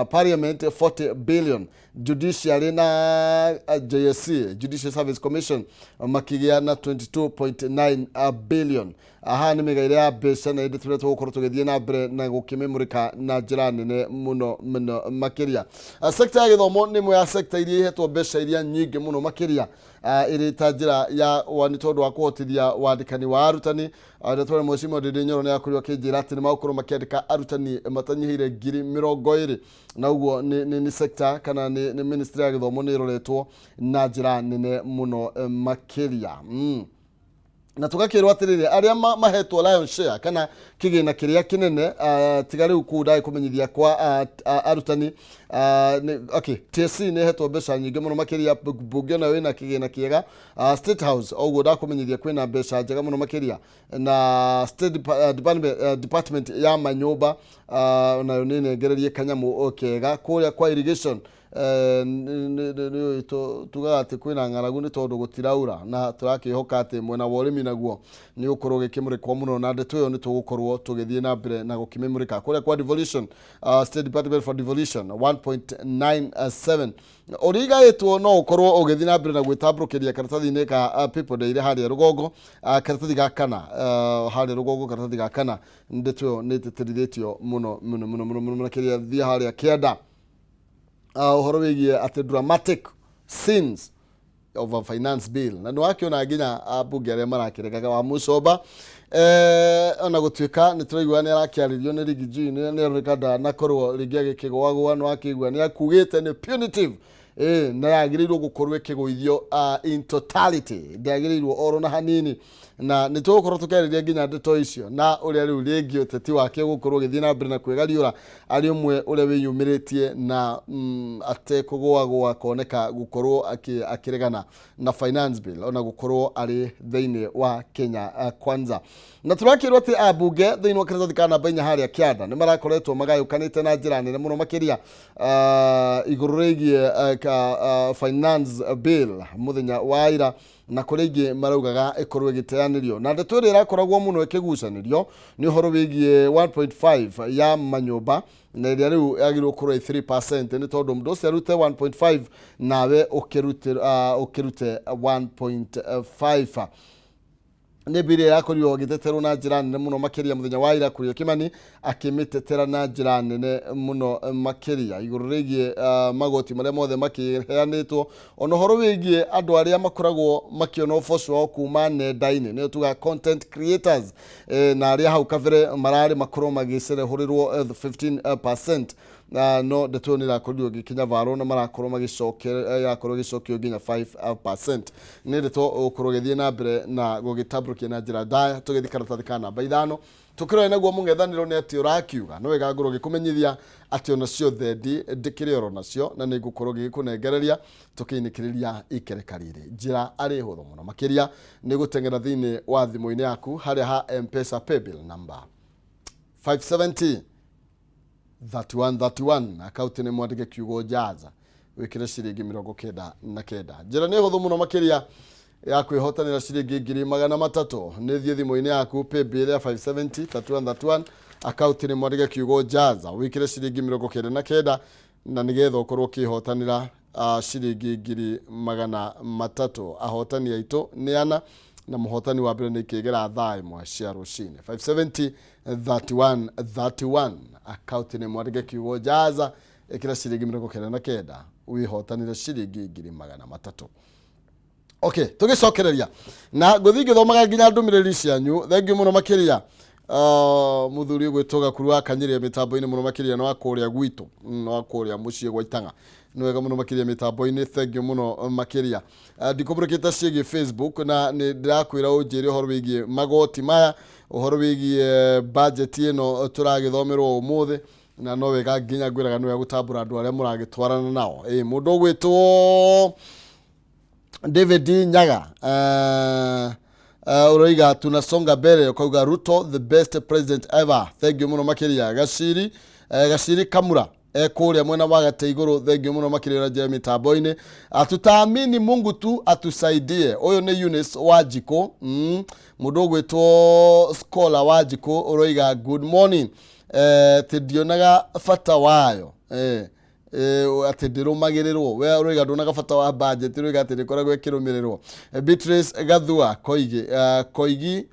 parliament 40 billion, judiciary na JSC, Judicial Service Commission, makĩgĩa na 22.9 billion. Haha nĩ mĩgaĩre ya mbeca, na ĩndĩ tũrĩa tũgũkorwo tũgĩthiĩ na mbere na gũkĩmĩmũrĩka na njĩra nene mũno mũno makĩria. Sector ya gĩthomo nĩ ĩmwe ya sector iria ihetwo mbeca iria nyingĩ mũno makĩria, ĩrĩ ta njĩra ya wa nĩ tondũ wa kũhotithia wandĩkani wa arutani. Ndatwara mheshimiwa Ndindi Nyoro nĩ akorirwo akĩnjĩra atĩ nĩ magũkorwo makĩandĩka arutani matanyihĩire 20,000, na ũguo nĩ sector kana nĩ ministry ya gĩthomo nĩ ĩroretwo na njĩra nene mũno makĩria. Na tũgakĩrwo atĩrĩrĩ, arĩa mahetwo lion share kana kĩgĩna kĩrĩa kĩnene, tiga rĩu kũu ndagĩkũmenyithia kwa arutani, okay, TSC nĩ ĩhetwo mbeca nyingĩ mũno makĩria, mbunge nayo ĩna kĩgĩna kĩega, State House oguo ndakũmenyithia kwĩna mbeca njega mũno makĩria, na State Department ya manyũmba nayo nĩ nengererie kanyamũ kega. Kũrĩa kwa irrigation, tugaga atĩ kwĩna ng'aragu nĩ tondũ gũtiraura, na tũrakĩhoka atĩ mwena wa ũrĩmi naguo nĩ ũgũkorwo ũgĩkĩmũrĩkwo mũno, na ndeto ĩyo nĩ tũgũkorwo tũgĩthiĩ na mbere na gũkĩmĩmũrĩka. Kũrĩa kwa devolution, State Department for Devolution 1.97, ũrĩa igaĩtwo no ũkorwo ũgĩthiĩ na mbere na gwĩtambũrũkĩria karatathi-inĩ ka People Daily harĩa rũgongo, karatathi ga kana, harĩa rũgongo karatathi ga kana, ndeto ĩyo nĩ ĩtĩtĩrithĩtio mũno mũno mũno mũno mũno makĩria. Thiĩ harĩa kĩanda, ũhoro wĩgiĩ atĩ dramatic scenes of a finance bill, na nĩ wakĩona nginya ambunge arĩa marakĩregaga wa Mũcomba, ona gũtuĩka nĩ tũraigua nĩ arakĩarĩrio nĩ Riggy G, nĩ aroneka ndanakorwo rĩngĩ agĩkĩgwagwa, nĩ wakĩigua nĩ akugĩte nĩ punitive, na yagĩrĩirwo gũkorwo ĩkĩgũithio in totality, ndĩagĩrĩirwo oro na hanini, na nĩ tũgũkorwo tũkĩarĩria nginya ndeto icio na ũrĩa rĩu rĩngĩ ũteti wake ũgũkorwo ũgĩthiĩ na mbere na kwĩgariũra arĩ ũmwe ũrĩa wĩyumĩrĩtie na atekũgũagũa koneka gũkorwo akĩregana na finance bill ona gũkorwo arĩ thĩinĩ wa Kenya Kwanza. Na tũrakĩrwo atĩ ambunge thĩinĩ wa karatathi ka namba 4 harĩa kĩanda nĩ marakoretwo magayũkanĩte na njĩra nene mũno makĩria igũrũ rĩgiĩ ka finance bill mũthenya wa ira, na kũrĩ ingĩ maraugaga ĩkorwo ĩgĩteanĩrio, na ndeto ĩrĩa ĩrakoragwo mũno ĩkĩgucanĩrio nĩ ũhoro wĩgiĩ 1.5 ya manyũmba, na ĩrĩa rĩu yagĩrĩirwo gũkorwo ĩ 3%, nĩ tondũ mũndũ ũcio arute 1.5 nawe ũkĩrute 1.5. Nĩ mbiri ĩrakorirwo ĩgĩteterwo na njĩra nene mũno makĩria mũthenya wa ira, kũrĩa Kimani akĩmĩtetera na njĩra nene mũno makĩria igũrũ rĩgiĩ magoti marĩa mothe makĩheanĩtwo, ona ũhoro wĩgiĩ andũ arĩa makoragwo makĩona ũboco wao kuma nenda-inĩ, nĩyo tugaga content creators, na arĩa hau kabere mararĩ makorwo magĩcerehũrĩrwo 15%, no ndeto ĩyo nĩ ĩrakorirwo ĩgĩkinya varwo na marakorwo magĩcoke ĩrakorwo ĩgĩcokio nginya 5%. Nĩ ndeto ũgũkorwo ũgĩthiĩ na mbere na gũgĩtambũrũkia na njĩra ndaya. Tũgĩthiĩ karatathi ka namba 5 tũkĩrore naguo mũng'ethanĩro nĩ atĩ ũrakiuga no wega ngorwo ngĩkũmenyithia atĩ onacio thendi ndĩkĩrĩ oro nacio, na nĩ ngũkorwo ngĩgĩkũnengereria tũkĩinĩkĩrĩria ikereka rĩrĩ. Njĩra arĩ hũthũ mũno makĩria nĩ gũteng'era thĩinĩ wa thimũ-inĩ yaku harĩa ha M-Pesa paybill number 570 3131, akaunti nĩ mwandĩke kiugo jaza, wĩkĩre ciringi 99. Njĩra nĩ hũthũ mũno makĩria ya kwĩhotanĩra ciringi 300,000. Nĩ thiĩ thimũ-inĩ yaku, paybill ya 570 3131, akaunti nĩ mwandĩke kiugo jaza, wĩkĩre ciringi 99, na nĩgetha ũkorwo ũkĩhotanĩra ciringi 300,000. Ahotani aitũ nĩ ana. Na mũhotani wa mbere nĩ ikĩgera thaa 1 cia rũcinĩ. 570 31 31 akaunti-inĩ, mwandĩke kiugo jaza, ĩkĩra ciringi 99, wĩhotanĩre ciringi 300,000. Okay, tũgĩcokereria na ngũthiĩ ngĩthomaga nginya ndũmĩrĩri cianyu. Thengiũ mũno makĩria, mũthuri ũgwĩtwo Gakuru wa Kanyĩrĩa mĩtambo-inĩ mũno makĩria, nĩ wa kũrĩa gwitũ, nĩ wa kũrĩa mũciĩ gwa Itang'a. Nĩ wega mũno makĩria mĩtambo-inĩ, thengiũ mũno makĩria. Ndikũmũrĩkĩte ciĩgiĩ Facebook na nĩ ndĩrakwĩra ũnjĩre ũhoro wĩgiĩ magoti maya, ũhoro wĩgiĩ budget ĩno tũragĩthomerwo ũmũthĩ, na no wega nginya ngwĩraga nĩ wega gũtambũra andũ arĩa mũragĩtwarana nao. Ĩ mũndũ ũgwĩtwo David Nyaga uroiga tunasonga mbere, ukauga Ruto the best president ever. Thank you muno makiria. Gaciri Gaciri Kamura kũrĩa mwena wa gate igũrũ, thank you mũno makĩria na njĩra mĩtambo-inĩ. Tutaamini Mungu tu atusaidie. Ũyũ nĩ Eunice Wanjikũ. Mũndũ ũgwĩtwo Scholar Wanjikũ ũroiga good morning, atĩ ndionaga bata wayo, atĩ ndĩrũmagĩrĩrwo. We ũroiga nduonaga bata wa budget, ũroiga atĩ ndĩkoragwo ĩkĩrũmĩrĩrwo. Beatrice Gathua Koigi, Koigi,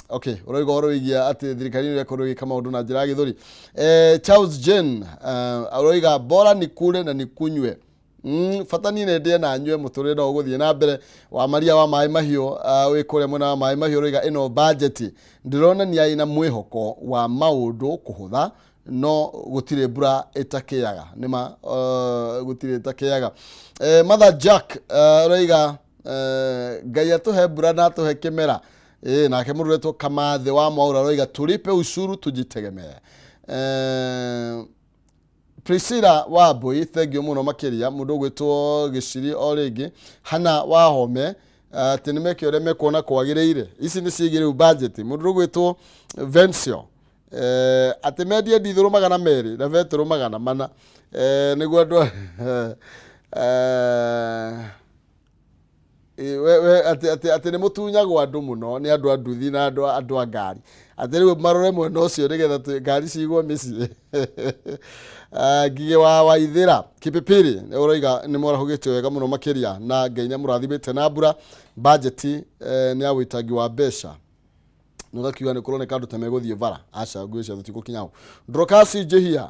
okay, ũroiga ũhoro wĩgiĩ atĩ thirikari ĩno ĩrakorwo ĩgĩka maũndũ na njĩra ya gĩthũri. Charles Jane, ũroiga bora ni kule na nikunywe. Bata niĩ nĩ ndĩe na nyue, mũtũrĩre no ũgũthiĩ na mbere. Wa Maria wa maĩ mahiũ, wĩ kũrĩa mwena wa maĩ mahiũ, ũroiga ĩno budget ndĩronania ĩna mwĩhoko wa maũndũ kũhũtha, no gũtirĩ mbura ĩtakĩaga. Nĩma, gũtirĩ ĩtakĩaga. Mother Jack, ũroiga Ngai atũhe mbura na atũhe kĩmera. Nake mũndũ ũretwo Kamathĩ wa Mwaũra aroiga tulipe ushuru tujitegemee. Priscilla Wambui, thengiũ mũno makĩria. Mũndũ ũgwĩtwo Gĩciri o rĩngĩ, Hana Wahome, atĩ nĩ meke ũrĩa mekuona kwagĩrĩire. Ici nĩ ciĩgiĩ rĩu budget. Mũndũ ũgwĩtwo Vencio, atĩ mendie ndithũrũ 200 na betũrũ 400, nĩguo andũ atĩ nĩ mũtunyagwo andũ mũno nĩ andũ a nduthi na andũ a ngari, atĩ rĩu marore mwena ũcio nĩgetha ngari cigwo mĩciĩ. Ngigĩ wa Waithĩra Kipipiri ũroiga nĩ mwarahũgĩte wega mũno makĩria na Ngai nĩ amũrathimĩte na mbura. Budget nĩ ya ũitangi wa mbeca, nĩũgakiuga nĩ kũroneka andũ ta megũthiĩ bara. Aca, ngwĩciria tũtigũkinya hau. Ndrokasi Njihia,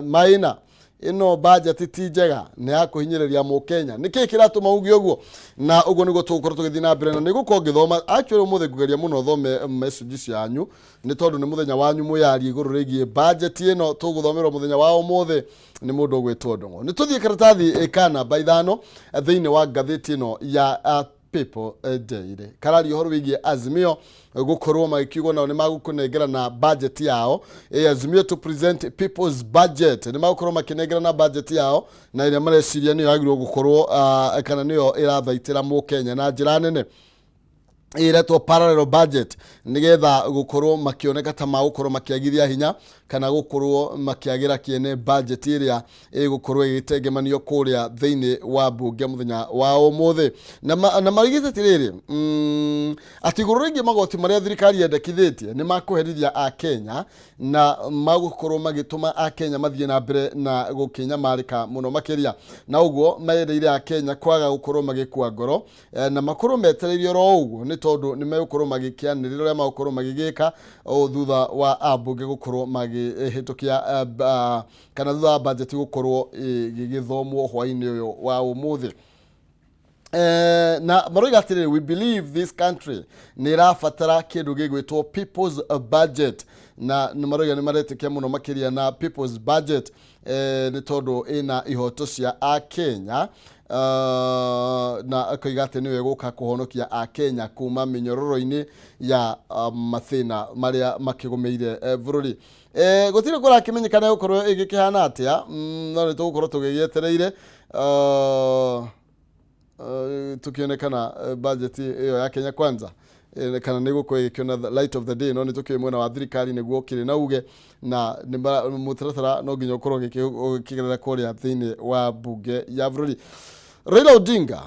Maina, ĩno budget ti njega, nĩ ya kũhinyĩrĩria mũkenya. Nĩ kĩĩ kĩratũma uge ũguo? Na ũguo nĩguo tũgũkorwo tũgĩthiĩ na mbere na nĩ gũkorwo ngĩthoma. Actually ũmũthĩ ngũgeria mũno thome message cianyu, nĩ tondũ nĩ mũthenya wanyu mũyarie igũrũ rĩgiĩ budget ĩno tũgũthomerwo mũthenya wa ũmũthĩ nĩ mũndũ ũgwĩtwo Ndũng'ũ. Nĩ tũthiĩ karatathi ka namba 5 thĩinĩ wa ngathĩti ĩno ya People Daily. Kararia ũhoro wĩgiĩ Azimio gũkorwo magĩkiugwo nao nĩ magũkũnengerana budget yao. Azimio to present people's budget, nĩ magũkorwo makĩnengerana budget yao na ĩrĩa mareciria nĩyo yagĩrĩirwo gũkorwo kana nĩyo ĩrathaitĩra mũkenya na njĩra nene, ĩretwo parallel budget, nĩgetha gũkorwo makĩoneka ta magũkorwo makĩagithia hinya kana gũkorwo makĩagĩra kĩene budget ĩrĩa ĩgũkorwo ĩgĩtengemanio kũrĩa thĩinĩ wa mbunge mũthenya wa ũmũthĩ. Na marigĩte atĩrĩrĩ, atĩ igũrũ rĩgiĩ magoti marĩa thirikari yendekithĩtie nĩ makũherithia akenya na magũkorwo magĩtũma akenya mathiĩ na mbere na gũkĩnyamarĩka mũno makĩria, na ũguo mereire akenya kwaga gũkorwo magĩkua ngoro, na makorwo metereire oro ũguo, nĩ tondũ nĩ megũkorwo magĩkĩanĩrĩra ũrĩa magũkorwo magĩgĩka o thutha wa ambunge gũkorwo magĩhĩtũkia, kana thutha wa budget gũkorwo ĩgĩgĩthomwo hwaĩ-inĩ ũyũ wa ũmũthĩ. Na maroiga atĩrĩrĩ, we believe this country nĩ ĩrabatara kĩndũ gĩgwĩtwo people's budget, na nĩ maroiga nĩ maretĩkia mũno makĩria na people's budget, nĩ tondũ ĩna ihoto cia akenya, na akoiga atĩ nĩyo ĩgũka kũhonokia akenya kuma mĩnyororo-inĩ ya mathĩna marĩa makĩgũmĩire bũrũri. Gũtirĩ kũrakĩmenyekana gũkorwo ĩgĩkĩhana atĩa, no nĩ tũgũkorwo tũgĩgĩetereire, tũkĩone budget ĩyo ya Kenya Kwanza kana nĩ gũkorwo ĩgĩkĩona the light of the day. No nĩ tũkĩũĩ mwena wa thirikari nĩguo ũkĩrĩ na uge na nĩ mũtaratara no nginya ũkorwo ũgĩkĩgerera kũrĩa thĩinĩ wa mbunge ya bũrũri. Raila Odinga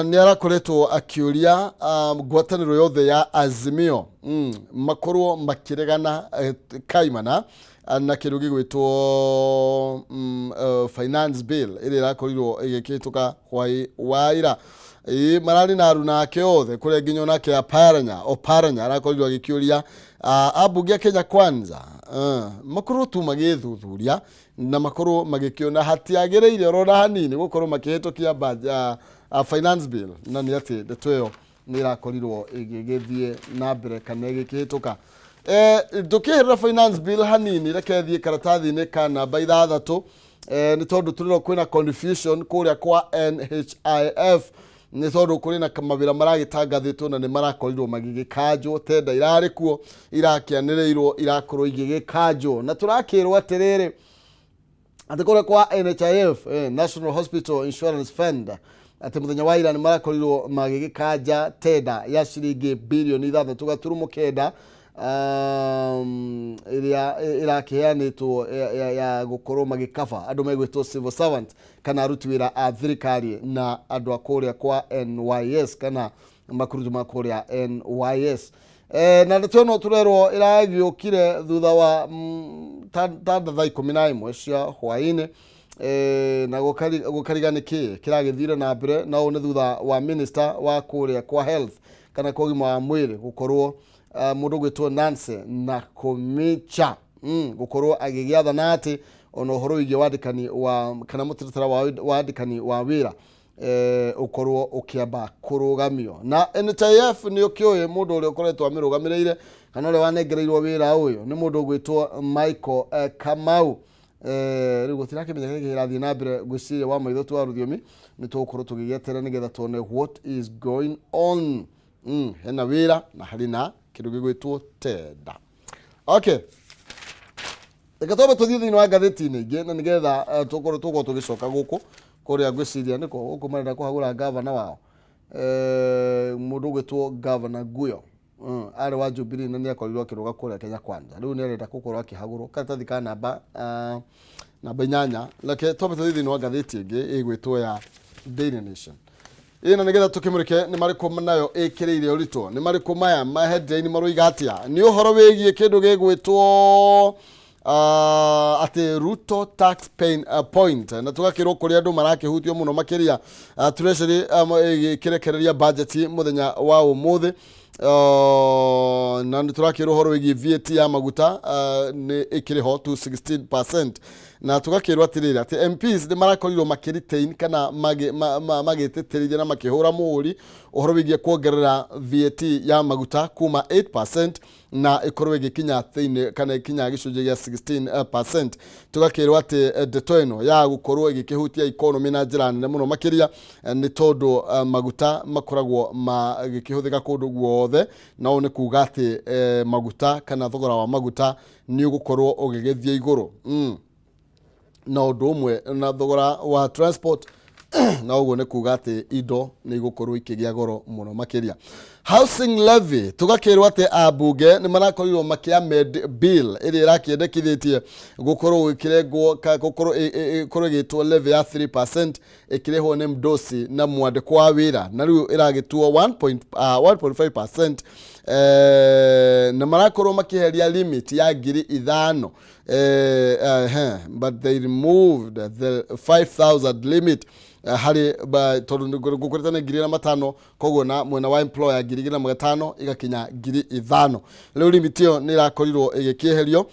nĩ arakoretwo akĩũria ngwatanĩro yothe ya Azimio makorwo makĩregana kaimana. Na kĩndũ gĩgwĩtwo finance bill ĩrĩa ĩrakorirwo ĩgĩkĩhĩtũka hwaĩ wa ira. Ĩĩ, mararĩ na aruna ake othe kũrĩa nginya onake Oparanya Oparanya arakorirwo agĩkĩũria ambunge a Kenya Kwanza makorwo tu magĩthuthuria na makorwo magĩkĩona hatiagĩrĩire orona hanini gũkorwo makĩhĩtũkia finance bill, na nĩ atĩ ndeto ĩyo nĩ ĩrakorirwo ĩgĩgĩthiĩ na mbere kana ĩgĩkĩhĩtũka. Tũkĩeherera finance bill hanini, reke thiĩ karatathi-inĩ ka namba 6, nĩ tondũ tũrĩro kwĩna confusion kũrĩa kwa NHIF, nĩ tondũ kũrĩ na mawĩra maragĩtangathĩtwo na nĩ marakorirwo magĩgĩkanjwo. Tenda irarĩ kuo irakĩanĩrĩirwo irakorwo igĩgĩkanjwo, na tũrakĩrwo atĩrĩrĩ atĩ kũrĩa kwa NHIF, National Hospital Insurance Fund, atĩ mũthenya wa ira nĩ marakorirwo magĩgĩkanja tenda ya ciringi birioni 6.9 ĩrĩa ĩrakĩheanĩtwo ya gũkorwo magĩkaba andũ megwĩtwo civil servant kana aruti wĩra a thirikari na andũ a kũrĩa kwa NYS kana makurutu ma kũrĩa NYS. Na ndeto ĩno tũrerwo ĩragĩũkire thutha wa ta thaa 11 cia hwaĩ-inĩ, na gũkariga nĩ kĩ kĩragĩthire na mbere, na ũũ nĩ thutha wa minister wa kũrĩa kwa health kana kwa ũgima wa mwĩrĩ gũkorwo mũndũ gwĩtwo Nancy Nakhumicha gũkorwo agĩgĩathana atĩ ona ũhoro wĩgiĩ wandĩkani wa kana mũtaratara wa wandĩkani wa wĩra ũkorwo ũkĩamba kũrũgamio. Na NHIF nĩ ũkĩũĩ mũndũ ũrĩa ũkoretwo amĩrũgamĩrĩire kana ũrĩa wanengereirwo wĩra ũyũ nĩ mũndũ ũgwĩtwo Michael Kamau. Rĩu gũtirakĩmenya kĩrĩa kĩrathiĩ na mbere. Ngwĩciria wa maitho tu wa rũthiomi nĩ tũgũkorwo tũgĩgĩeterera nĩgetha tuone what is going on. Hena wĩra na harĩ na kĩndũ gĩgwĩtwo tenda. Okay, reke twambe tũthiĩ thĩinĩ wa ngathĩti-inĩ ingĩ na nĩgetha tũkorwo tũgĩcoka gũkũ kũrĩa. Ngwĩciria nĩko gũkũ marenda kũhagũra gavana wao, mũndũ ũgwĩtwo Gavana Guyo, arĩ wa Jubilee na nĩ akorirwo akĩrũga kũrĩa Kenya Kwanza. Rĩu nĩ arenda gũkorwo akĩhagũrwo. Karatathi ka namba 8. Reke twambe tũthiĩ thĩinĩ wa ngathĩti ĩngĩ ĩgwĩtwo ya Daily Nation ĩna nĩgetha tũkĩmũrĩke nĩ marĩkũ nayo ĩkĩrĩire ũritũ, nĩ marĩkũ maya ma headline maroiga atĩa. Nĩ ũhoro wĩgiĩ kĩndũ gĩgwĩtwo atĩ Ruto tax pain point, na tũgakĩrwo kũrĩa andũ marakĩhutio mũno makĩria. Treasury ĩgĩkĩrekereria budget mũthenya wa ũmũthĩ, na nĩ tũrakĩrwo ũhoro wĩgiĩ VAT ya maguta nĩ ĩkĩrĩ ho to 16%, na tũgakĩrwo atĩrĩrĩ atĩ MPs nĩ marakorirwo makĩretain kana magĩtĩtĩrithia na makĩhũra mũhũri ũhoro wĩgiĩ kuongerera VAT ya maguta kuma 8% na ĩkorwo ĩgĩkinya thĩinĩ kana ĩkinya gĩcunjĩ gĩa 16%. Tũgakĩrwo atĩ ndeto ĩno ya gũkorwo ĩgĩkĩhutia economy na njĩra nene mũno makĩria, nĩ tondũ maguta makoragwo magĩkĩhũthĩka kũndũ guothe, na ũũ nĩ kuga atĩ maguta kana thogora wa maguta nĩ ũgũkorwo ũgĩgĩthiĩ igũrũ na ũndũ ũmwe na thogora wa transport, na ũguo nĩ kuga atĩ indo nĩ igũkorwo ikĩgĩa goro mũno makĩria. Housing levy, tũgakĩrwo atĩ ambunge nĩ marakorirwo makĩamend bill ĩrĩa ĩrakĩendekithĩtie gũkorwo gũkĩrengwo gũkorwo ĩkorwo ĩgĩtwo levy ya 3% ĩkĩrĩhwo nĩ mdosi na mwandĩkwo wa wĩra, na rĩu ĩragĩtuo 1.5%, na marakorwo makĩheria limit ya 5,000, but they removed the 5000 limit harĩ tondũ ngũkũrĩte nĩ 4,500, koguo na mwena wa employer 2,500 igakinya 5,000. Rĩu limit ĩyo nĩ ĩrakorirwo ĩgĩkĩeherio,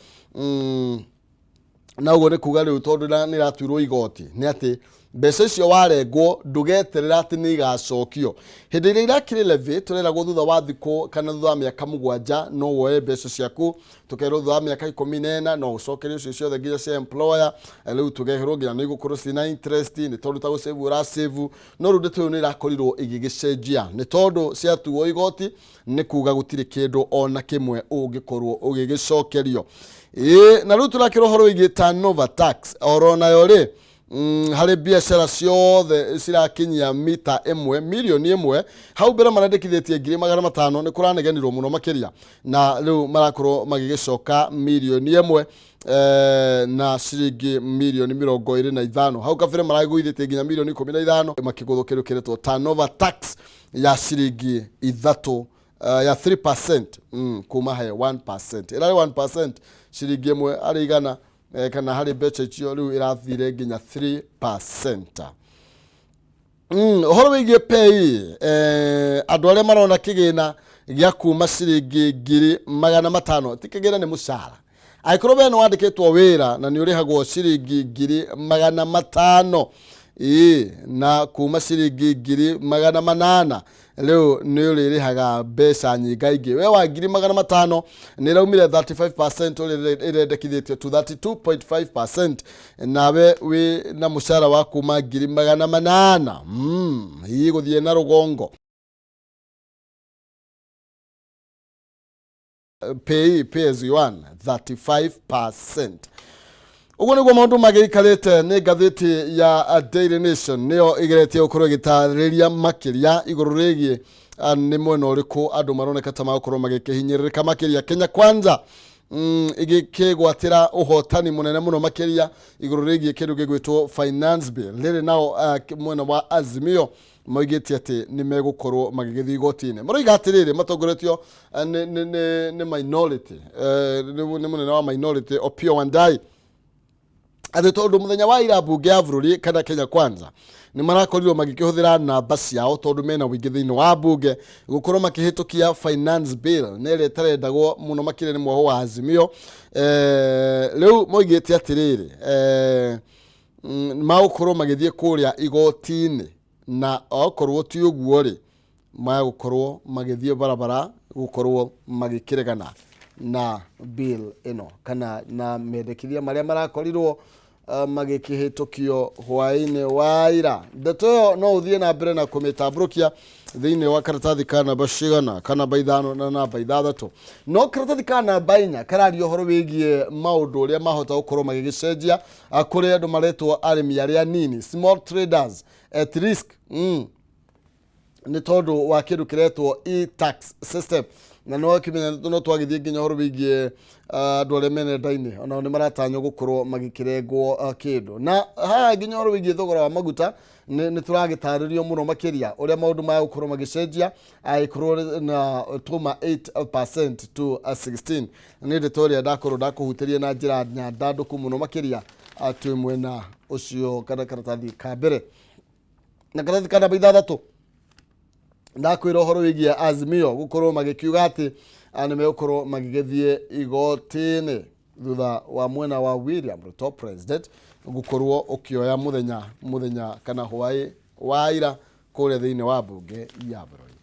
na ũguo nĩ kuga rĩu tondũ nĩ ĩratuirwo igoti nĩ atĩ mbeca icio warengwo ndũgeterera atĩ nĩ igacokio hĩndĩ ĩrĩa irakĩrĩ levy. Tũreragwo thutha wa thikũ kana thutha wa mĩaka 7 no woe mbeca ciaku, tũkerwo thutha wa mĩaka 14 no ũcokerio icio ciothe nginya cia employer. Rĩu tũgeherwo nginya nĩ igũkorwo ciĩna interest nĩ tondũ ta gũsave ũrasave. No rĩu ndeto ĩyo nĩ ĩrakorirwo ĩgĩgĩcenjia nĩ tondũ ciatuo igoti nĩ kuga gũtirĩ kĩndũ ona kĩmwe ũngĩkorwo ũgĩgĩcokerio. Ĩĩ, na rĩu tũrakĩra ũhoro wĩgiĩ turnover tax oro nayo rĩ, harĩ biacara ciothe cirakinyia mita 1 mirioni 1. Hau mbere marendekithĩtie 500,000, nĩ kũranegenirwo mũno makĩria na rĩu marakorwo magĩgĩcoka mirioni 1 na ciringi mirioni 25. Hau kabere maragũithĩtie nginya mirioni 15, makĩgũthwo kĩndũ kĩretwo turnover tax ya ciringi 3. ya 3% kuma he 1%. Ĩrarĩ 1% ciringi ĩmwe harĩ igana kana harĩ mbeca icio, rĩu ĩrathire nginya 3%. Ũhoro wĩgiĩ pay, andũ arĩa marona kĩgĩna gĩa kuma ciringi 500,000, ti kĩgĩna, nĩ mũcara, angĩkorwo we nĩ wandĩkĩtwo wĩra na nĩ ũrĩhagwo ciringi 500,000, ĩĩ, na kuma ciringi 800,000, rĩu nĩ ũrĩrĩhaga mbeca nyingaingĩ. We wa 500,000 nĩ ĩraumire 35% ũrĩa ĩrendekithĩtio to 32.5%. Nawe wĩ na mũcara wa kuma 800,000 hihi gũthiĩ na rũgongo, pay as you earn 35%. Ũguo nĩguo maũndũ magĩikarĩte. Nĩ ngathĩti ya Daily Nation nĩyo ĩgeretie gũkorwo ĩgĩtarĩria makĩria igũrũ rĩgiĩ nĩ mwena ũrĩkũ andũ maroneka ta magũkorwo magĩkĩhinyĩrĩrĩka makĩria. Kenya Kwanza ĩgĩkĩgwatĩra ũhotani mũnene mũno makĩria igũrũ rĩgiĩ kĩndũ gĩgwĩtwo finance bill. Rĩrĩ nao mwena wa Azimio moigĩte atĩ nĩ megũkorwo magĩgĩthiĩ igoti-inĩ. Maroiga atĩrĩrĩ, matongoretio nĩ minority, nĩ mũnene wa minority Opiyo Wandayi, atĩ tondũ mũthenya wa ira mbunge ya bũrũri kana Kenya Kwanza nĩ marakorirwo magĩkĩhũthĩra namba ciao, tondũ mena ũingĩ thĩinĩ wa mbunge, gũkorwo makĩhĩtũkia finance bill na ĩrĩa ĩtarendagwo mũno makĩria nĩ mwoho wa Azimio. Rĩu moigĩte atĩrĩrĩ, magũkorwo magĩthiĩ kũrĩa igoti-inĩ, na okorwo ti ũguo rĩ, magũkorwo magĩthiĩ barabara gũkorwo magĩkĩregana na bill ĩno kana na mendekithia marĩa marakorirwo magĩkĩhĩtũkio hwaĩ-inĩ wa ira. Ndeto ĩyo no ũthiĩ na mbere na kũmĩtambũrũkia thĩinĩ wa karatathi ka namba cigana, ka namba 5 na namba 6. No karatathi ka namba 4 kararia ũhoro wĩgiĩ maũndũ ũrĩa mahota gũkorwo magĩgĩcenjia kũrĩ andũ maretwo arĩmi arĩa nini, small traders at risk, nĩ tondũ wa kĩndũ kĩretwo e-tax system. Na no kimenya no twagĩthiĩ nginya ũhoro wĩgiĩ andũ arĩa me nenda-inĩ, onao nĩ maratanywo gũkorwo magĩkĩrengwo kĩndũ. Na haha nginya ũhoro wĩgiĩ thogora wa maguta nĩ tũragĩtarĩrio mũno makĩria ũrĩa maũndũ maya gũkorwo magĩcenjia angĩkorwo na tuma 8% to 16. Nĩ ndeto ĩrĩa ndakorwo ndakũhutĩria na njĩra nyandandũku mũno makĩria twĩ mwena ũcio kana karatathi ka mbere. Na karatathi ka namba 6 ndakwĩra ũhoro wĩgiĩ Azimio gũkorwo magĩkiuga atĩ nĩ megũkorwo magĩgĩthiĩ igoti-inĩ thutha wa mwena wa William Ruto president gũkorwo ũkĩoya mũthenya kana hwaĩ wa ira kũrĩa thĩinĩ wa mbunge ya bũrũri.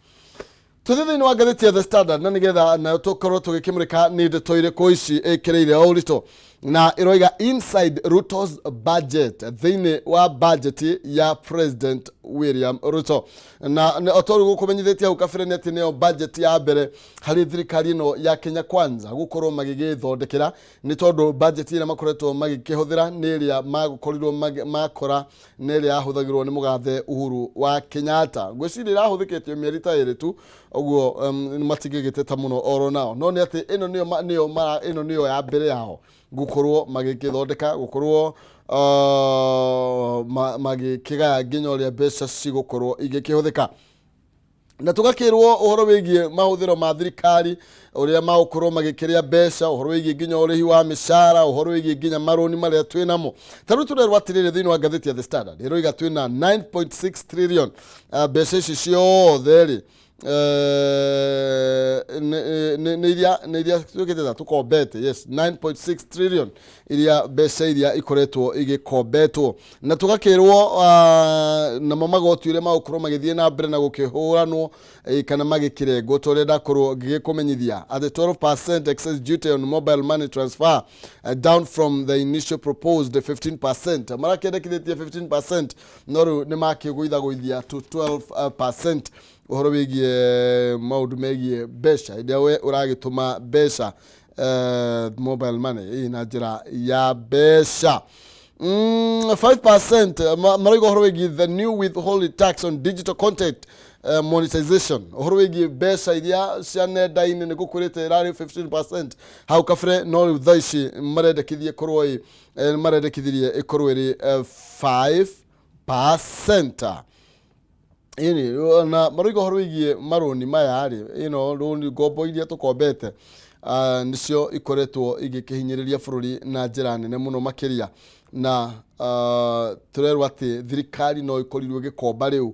Tũthiĩ thĩinĩ wa ngathĩti ya The Standard na nĩgetha nayo tũkorwo tũgĩkĩmũrĩka nĩ ndeto irĩkũ ici ĩkĩrĩire o ũritũ, na ĩroiga "Inside Ruto's budget", thĩinĩ wa budget ya President William Ruto. Na o ta ũrĩa gũkũmenyithĩtie hau kabere nĩ atĩ nĩyo budget ya mbere harĩ thirikari ĩno ya Kenya Kwanza gũkorwo magĩgĩthondekera, nĩ tondũ budget ĩrĩa makoretwo magĩkĩhũthĩra nĩ ĩrĩa makorirwo makora nĩ ĩrĩa yahũthagĩrwo nĩ mũgathe Uhuru wa Kenyatta. Ngwĩciria ĩrahũthĩkĩtio mĩeri ta 2 tu ũguo, matingĩgĩteta mũno oro nao, no nĩ atĩ ĩno nĩyo nĩyo ĩno nĩyo ya mbere yao gũkorwo magĩkĩthondeka, gũkorwo magĩkĩgaya nginya ũrĩa mbeca cigũkorwo igĩkĩhũthĩka. Na tũgakĩrwo ũhoro wĩgiĩ mahũthĩro ma thirikari, ũrĩa magũkorwo magĩkĩrĩa mbeca, ũhoro wĩgiĩ nginya ũrĩhi wa mĩcara, ũhoro wĩgiĩ nginya marũni marĩa twĩ namo. Ta rĩu tũrerwo atĩrĩrĩ thĩinĩ wa ngathĩti ya The Standard, ĩroiga twĩna 9.6 trillion. Mbeca ici ciothe rĩ, nĩ iria tuĩkĩte ta tũkombete. Yes, 9.6 trillion iria mbeca iria ikoretwo igĩkombetwo. Na tũgakĩrwo namo magoti ũrĩa magũkorwo magĩthiĩ na mbere na gũkĩhũranwo kana magĩkĩrengwo, ta ũrĩa ndakorwo ngĩgĩkũmenyithia atĩ 12% excess duty on mobile money transfer, down from the initial proposed 15%. Marakĩendekithĩtie 15%, no rĩu nĩ makĩgũithagũithia to 12% ũhoro wĩgiĩ maũndũ megiĩ mbeca hĩndĩ ĩrĩa we ũragĩtũma mbeca mobile money na njĩra ya mbeca. 5% marauga ũhoro wĩgiĩ the new withholding tax on digital content monetization, ũhoro wĩgiĩ mbeca iria cia nenda-inĩ nĩ gũkwĩrĩte ĩrarĩ 15% hau kabere, no rĩu thaa ici marendekithie ĩkorwo marendekithirie ĩkorwo ĩrĩ 5%. Ĩni, na maroiga ũhoro wĩgiĩ marũni maya rĩ, ĩno rũni ngombo iria tũkombete ah, nĩcio ikoretwo igĩkĩhinyĩrĩria bũrũri na njĩra nene mũno makĩria na ah, tũrerwo atĩ thirikari no ĩkorirwo ĩgĩkomba rĩu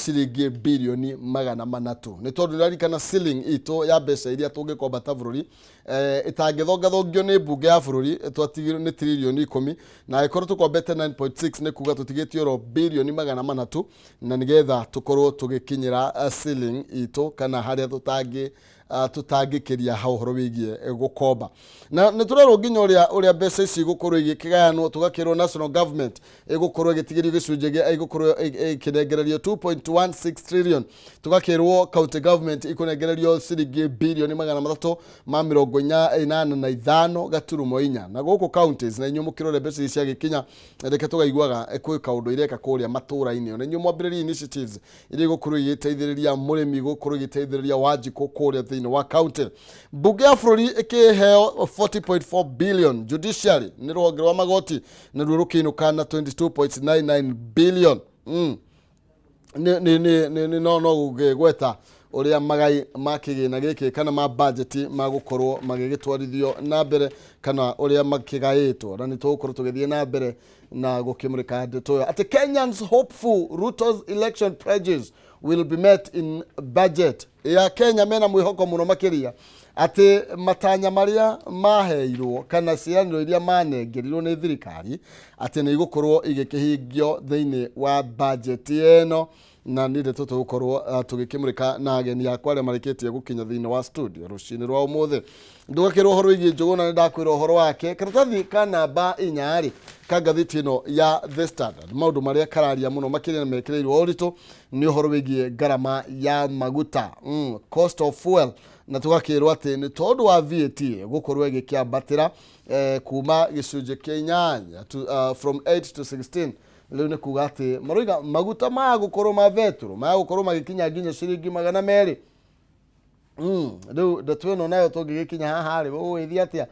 ciringi birioni magana manatũ nĩ tondũ nĩraririkana ceiling itũ ya mbeca iria tũngĩkomba ta bũrũri eh, ĩtangĩthongathongio nĩ mbunge ya bũrũri twatigirwo nĩ tiririoni ikũmi na angĩkorwo tũkombete 9.6 nĩ kuga tũtigĩtie oro birioni magana manatũ na nĩgetha tũkorwo tũgĩkinyĩra eh, ceiling itũ kana harĩa tũtangĩ ah, tũtangĩkĩria ha ũhoro wĩgiĩ eh, gũkomba na nĩ tũrerwo nginya ũrĩa ũrĩa mbeca ici igũkorwo igĩkĩgayanwo tũgakĩrwo national government ĩgũkorwo ĩgĩtigĩrio gĩcunjĩ gĩa ĩgũkorwo ĩkĩnengererio 2.16 trillion tũgakĩrwo county government ikũnengererio ciringi bilioni magana matatũ ma mĩrongo ĩnana na ithano gaturumo inya na gũkũ counties na inyuĩ mũkĩrore mbeca ici ciagĩkinya reke tũgaiguaga eh, kwĩ kaũndũ ireka kũrĩa matũra-inĩ ona inyuĩ mwambĩrĩrie initiatives iria igũkorwo igĩteithĩrĩria mũrĩmi gũkorwo igĩteithĩrĩria wanjikũ kũrĩa thĩinĩ wa county mbunge ya bũrũri ĩkĩheo 40.4 billion judiciary nĩ rũhonge rwa magoti naruo rũkĩinũka na 22.99 billion mm. nĩ nĩ nĩ nĩ nĩ no no gũgĩgweta ũrĩa magai ma kĩgĩna gĩkĩ kana ma bajeti magũkorwo magĩgĩtwarithio na mbere kana ũrĩa makĩgaĩtwo na nĩ tũgũkorwo tũgĩthiĩ na mbere na gũkĩmũrĩka ndeto ĩyo atĩ Kenyans hopeful Ruto's election pledges will be met in budget ya Kenya mena mwĩhoko mũno makĩria atĩ matanya marĩa maheirwo kana ciĩranĩro iria manengerirwo nĩ thirikari atĩ nĩ igũkorwo igĩkĩhingio thĩinĩ wa bajeti ĩno na nĩ ndeto tũgũkorwo ah, tũgĩkĩmũrĩka na ageni akwa arĩa marĩkĩtie gũkinya thĩinĩ wa studio rũcinĩ rwa ũmũthĩ ndũgakĩrwo ũhoro wĩgiĩ njũgũna nĩ ndakwĩra ũhoro wake karatathi ka namba inya rĩ ka ngathĩti ĩno ya The Standard maũndũ marĩa kararia mũno makĩria na mekĩrĩirwo ũritũ nĩ ũhoro wĩgiĩ ngarama ya maguta mm, cost of fuel na tũgakĩrwo atĩ nĩ tondũ wa VAT gũkorwo ĩgĩkĩambatĩra eh, kuma gĩcunjĩ kĩa inyanya to, uh, from 8 to 16 rĩu nĩ kuga atĩ maroiga maguta maya gũkorwo ma betũrũ maya gũkorwo magĩkinya nginya ciringi magana merĩ Mm, rĩu ndeto ĩno nayo tũngĩgĩkinya haha rĩ ũgũgĩthiĩ atĩa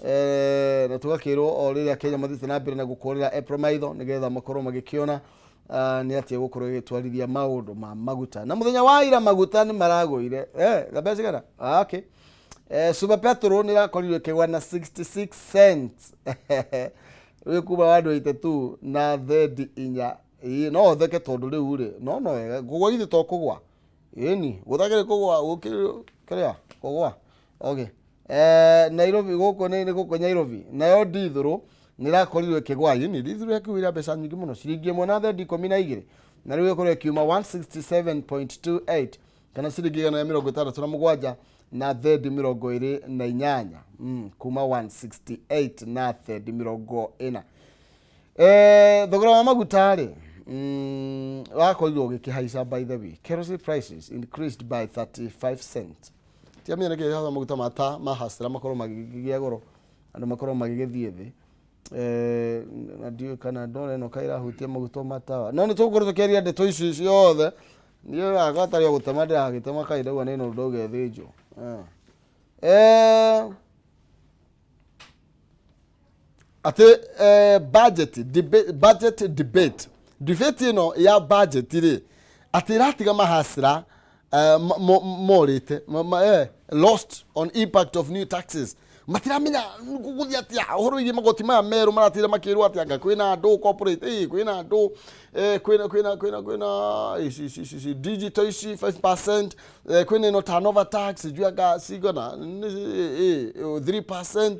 Eh, na tũgakĩrwo o rĩrĩa Kenya mathiĩte na mbere na gũkũrĩra April maitho nĩgetha makorwo magĩkĩona ah, nĩ atĩa gũkorwo ĩgĩtwarithia maũndũ ma maguta na mũthenya wa ira maguta nĩ maragũire eh, na mbeca cigana ah, okay. Eh, Super Petrol nĩ ĩrakorirwo ĩkĩgwa na 66 cents rĩu kuma 182 na thendi inya Ĩĩ, no theke tondũ rĩu rĩ no no wega kũgwa githĩ to kũgwa ĩni gũthakĩrĩ kũgwa gũkĩrĩ kĩrĩa kũgwa okay eh, Nairobi gũkũ nĩ nĩ gũkũ Nairobi nayo ndithũrũ nĩ ĩrakorirwo ĩkĩgwa ĩni ndithũrũ yakiugire mbeca nyingĩ mũno ciringi ĩmwe na thendi ikũmi na igĩrĩ na rĩu ĩkorwo ĩkiuma 167.28 kana ciringi igana rĩa mĩrongo ĩtandatũ na mũgwanja na thendi mĩrongo ĩrĩ na inyanya mm, kuma 168 na thendi mĩrongo ĩna Eh, thogora wa maguta rĩ mm, wakorirwo ũgĩkĩhaica by the way kerosene prices increased by 35 cents tiamenya nĩkĩ haha maguta mata mahacĩra makorwo magĩgĩa goro andũ makorwo magĩgĩthiĩ thĩ Eh, na ndiũĩ kana ndora ĩno kaĩrahutia maguta ma tawa no nĩ tũgũkorwo tũkĩaria ndeto ici ciothe niĩ hakwa tarĩ o gũtema ndĩragĩtema kaĩ ndauga nĩ no ndauga ĩthĩnjwo Eh. Eh, atĩ eh, budget debate, budget debate debate ĩno ya budget rĩ atĩ ĩratiga mahacĩra eh, morĩte eh, lost on impact of new taxes matiramenya gũgũthiĩ atĩa ũhoro wĩgiĩ magoti maya merũ maratira makĩrwo atĩ anga kwĩna andũ corporate eh, kwĩna andũ eh, kwĩna kwĩna kwĩna kwĩna ici ici ici ici digital ici 5% eh, kwĩna ĩno turnover tax sijui anga cigana nĩ- eh, eh, 3%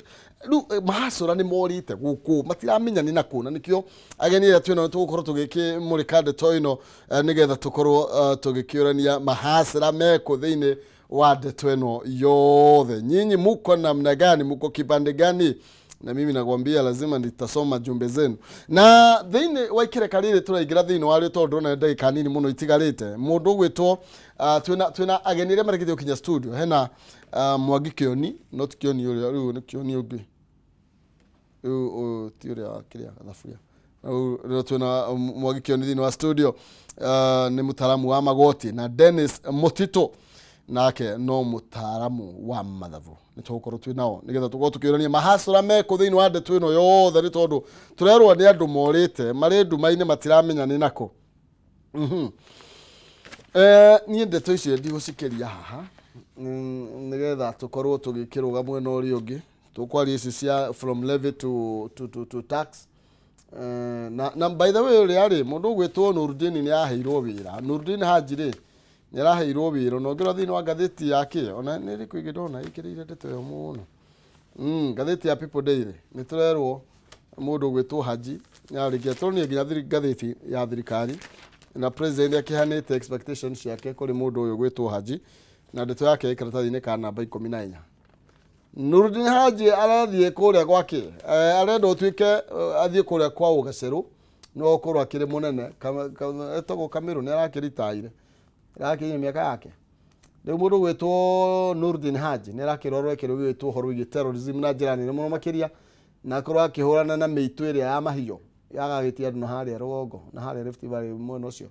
rĩu eh, mahacũra nĩ morĩte gũkũ matiramenya nĩ nakũ na nĩkĩo ageni arĩa twĩnao tũgũkorwo tũgĩkĩmũrĩka ndeto ĩno eh, nĩgetha tũkorwo eh, tũgĩkĩũrania mahacĩra mekũ thĩinĩ wa ndeto ĩno yothe nyinyi muko namna gani muko kipande gani na mimi nakwambia lazima nitasoma jumbe zenu na thĩinĩ wa ikereka rĩrĩ tũraingĩra thĩinĩ warĩo tondũ ndĩrona ndagĩka nini mũno itigarĩte mũndũ ũgwĩtwo uh, twĩna twĩna ageni arĩa marĩkĩtie gũkinya studio hena uh, Mwangi Kĩoni not Kĩoni ũrĩa rĩu nĩ Kĩoni ũngĩ rĩu ũyũ ti ũrĩa wa kĩrĩa thaburia rĩu rĩu twĩna Mwangi Kĩoni thĩinĩ wa studio uh, nĩ mũtaaramu wa magoti na Dennis Mũtitũ nake no mũtaaramu wa mathabu nĩ tũgũkorwo twĩ nao nĩgetha tũkorwo tũkĩũrania mahacũra mekũ thĩinĩ wa ndeto ĩno yothe nĩ tondũ tũrerwo nĩ andũ morĩte marĩ nduma-inĩ matiramenya nĩ nakũ. Niĩ ndeto icio ndigũcikĩria haha, nĩgetha tũkorwo tũgĩkĩrũga mwena ũrĩa ũngĩ. Tũkwaria ici cia from levy to tax. Na by the way, ũrĩa rĩ, mũndũ ũgwĩtwo Nurdin nĩ aheirwo wĩra. Nurdin Haji rĩ, nĩ araheirwo wĩra. Ona ũngĩrora thĩinĩ wa ngathĩti yake, ona nĩ ĩrĩkũ ĩngĩ ndona ĩkĩrĩire ndeto ĩyo mũno? Ngathĩti ya People Daily nĩ tũrerwo mũndũ ũgwĩtwo Haji nĩ arĩkia tũronire nginya ngathĩti ya thirikari na president akĩhanĩte expectations ciake kũrĩ mũndũ ũyũ ũgwĩtwo Haji, na ndeto yake ĩ karatathi-inĩ ka namba 14. Nurdin Haji arathiĩ kũrĩa gwake, arenda ũtuĩke, athiĩ kũrĩa kwa Ũgacerũ, no ũkorwo akĩrĩ mũnene. Etagwo Kamĩrũ, nĩ arakĩritaire, arakĩnyia mĩaka yake. Rĩu mũndũ ũgwĩtwo Nurdin Haji nĩ arakĩrorwo kĩndũ gĩgwĩtwo ũhoro wĩgiĩ terrorism na njĩra nene mũno makĩria, na akorwo akĩhũrana na mĩitũ ĩrĩa ya mahiũ yagagĩtie andũ na harĩa rũgongo na harĩa Rift Valley mwena ũcio.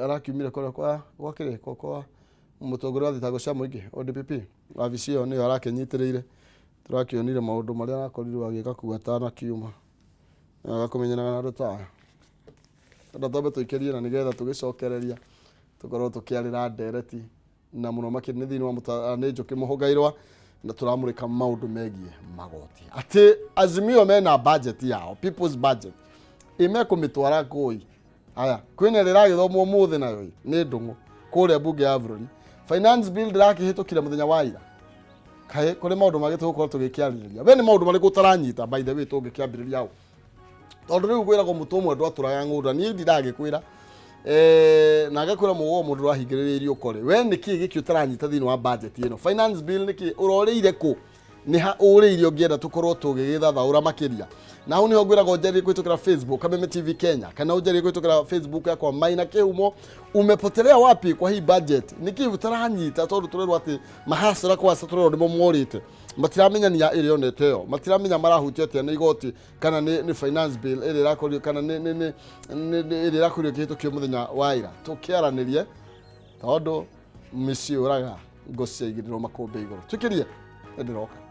Arakiumire kũrĩa kwa kĩrĩa kwa mũtongoria wa thitango cia mũingĩ ODPP, wabici ĩyo nĩyo arakĩnyitĩrĩire. Tũrakĩonire maũndũ marĩa arakorirwo agĩka kuu atanakiuma agakũmenyanaga na andũ ta aya. Enda twambe tũikĩrie na nĩgetha tũgĩcokereria tũkorwo tũkĩarĩra ndereti na mũno makĩria nĩ thĩinĩ wa nĩ Njũkĩ Mũhũngairwa, na tũramũrĩka maũndũ megiĩ magoti, atĩ Azimio mena budget yao, people's budget, ĩmekũmĩtwara kũi. Aya, kwĩna ĩrĩa ĩragĩthomwo ũmũthĩ, nayo ĩ nĩ ndũng'ũ kũrĩa mbunge ya bũrũri. Finance bill ndĩrakĩhĩtũkire mũthenya wa ira. Kaĩ kũrĩ maũndũ mangĩ tũgũkorwo tũgĩkĩarĩrĩria? We nĩ maũndũ marĩkũ ũtaranyita, by the way, tũngĩkĩambĩrĩria hau? Tondũ rĩu kwĩragwo mũtũ ũmwe ndwatũraga ng'ũndũ, na niĩ ndiragĩkwĩra, na ngakwĩra mũgogo mũndũ ũrahingĩrĩria ũkore. We nĩ kĩĩ gĩkĩ ũtaranyita thĩinĩ wa budget ĩno, finance bill? Nĩ kĩĩ ũrorĩire kũ? Nĩ ha ũrĩire ũngĩenda tũkorwo tũgĩgĩthathaũra makĩria? Na hau nĩho ngwĩraga ũnjarĩrie kũhĩtũkĩra Facebook Kameme TV Kenya, kana ũnjarĩrie kũhĩtũkĩra Facebook yakwa Maina Kĩhumo. Umepotelea wapi kwa hii budget? Nĩ kĩĩ ũtaranyita? Tondũ tũrerwo atĩ mahasara kwasa, tũrerwo nĩmo morĩte, matiramenyania ĩrĩa onete ĩyo, matiramenya marahutio atĩa nĩ igoti kana nĩ finance bill ĩrĩa ĩrakorio, kana nĩ ĩrĩa ĩrakorio ĩkĩhĩtũkio mũthenya wa ira. Tũkĩaranĩrie, tondũ mĩciĩ ũraga ngo ciaigĩrĩrwo makũmbĩ igũrũ. Twĩkĩrie, ndĩroka.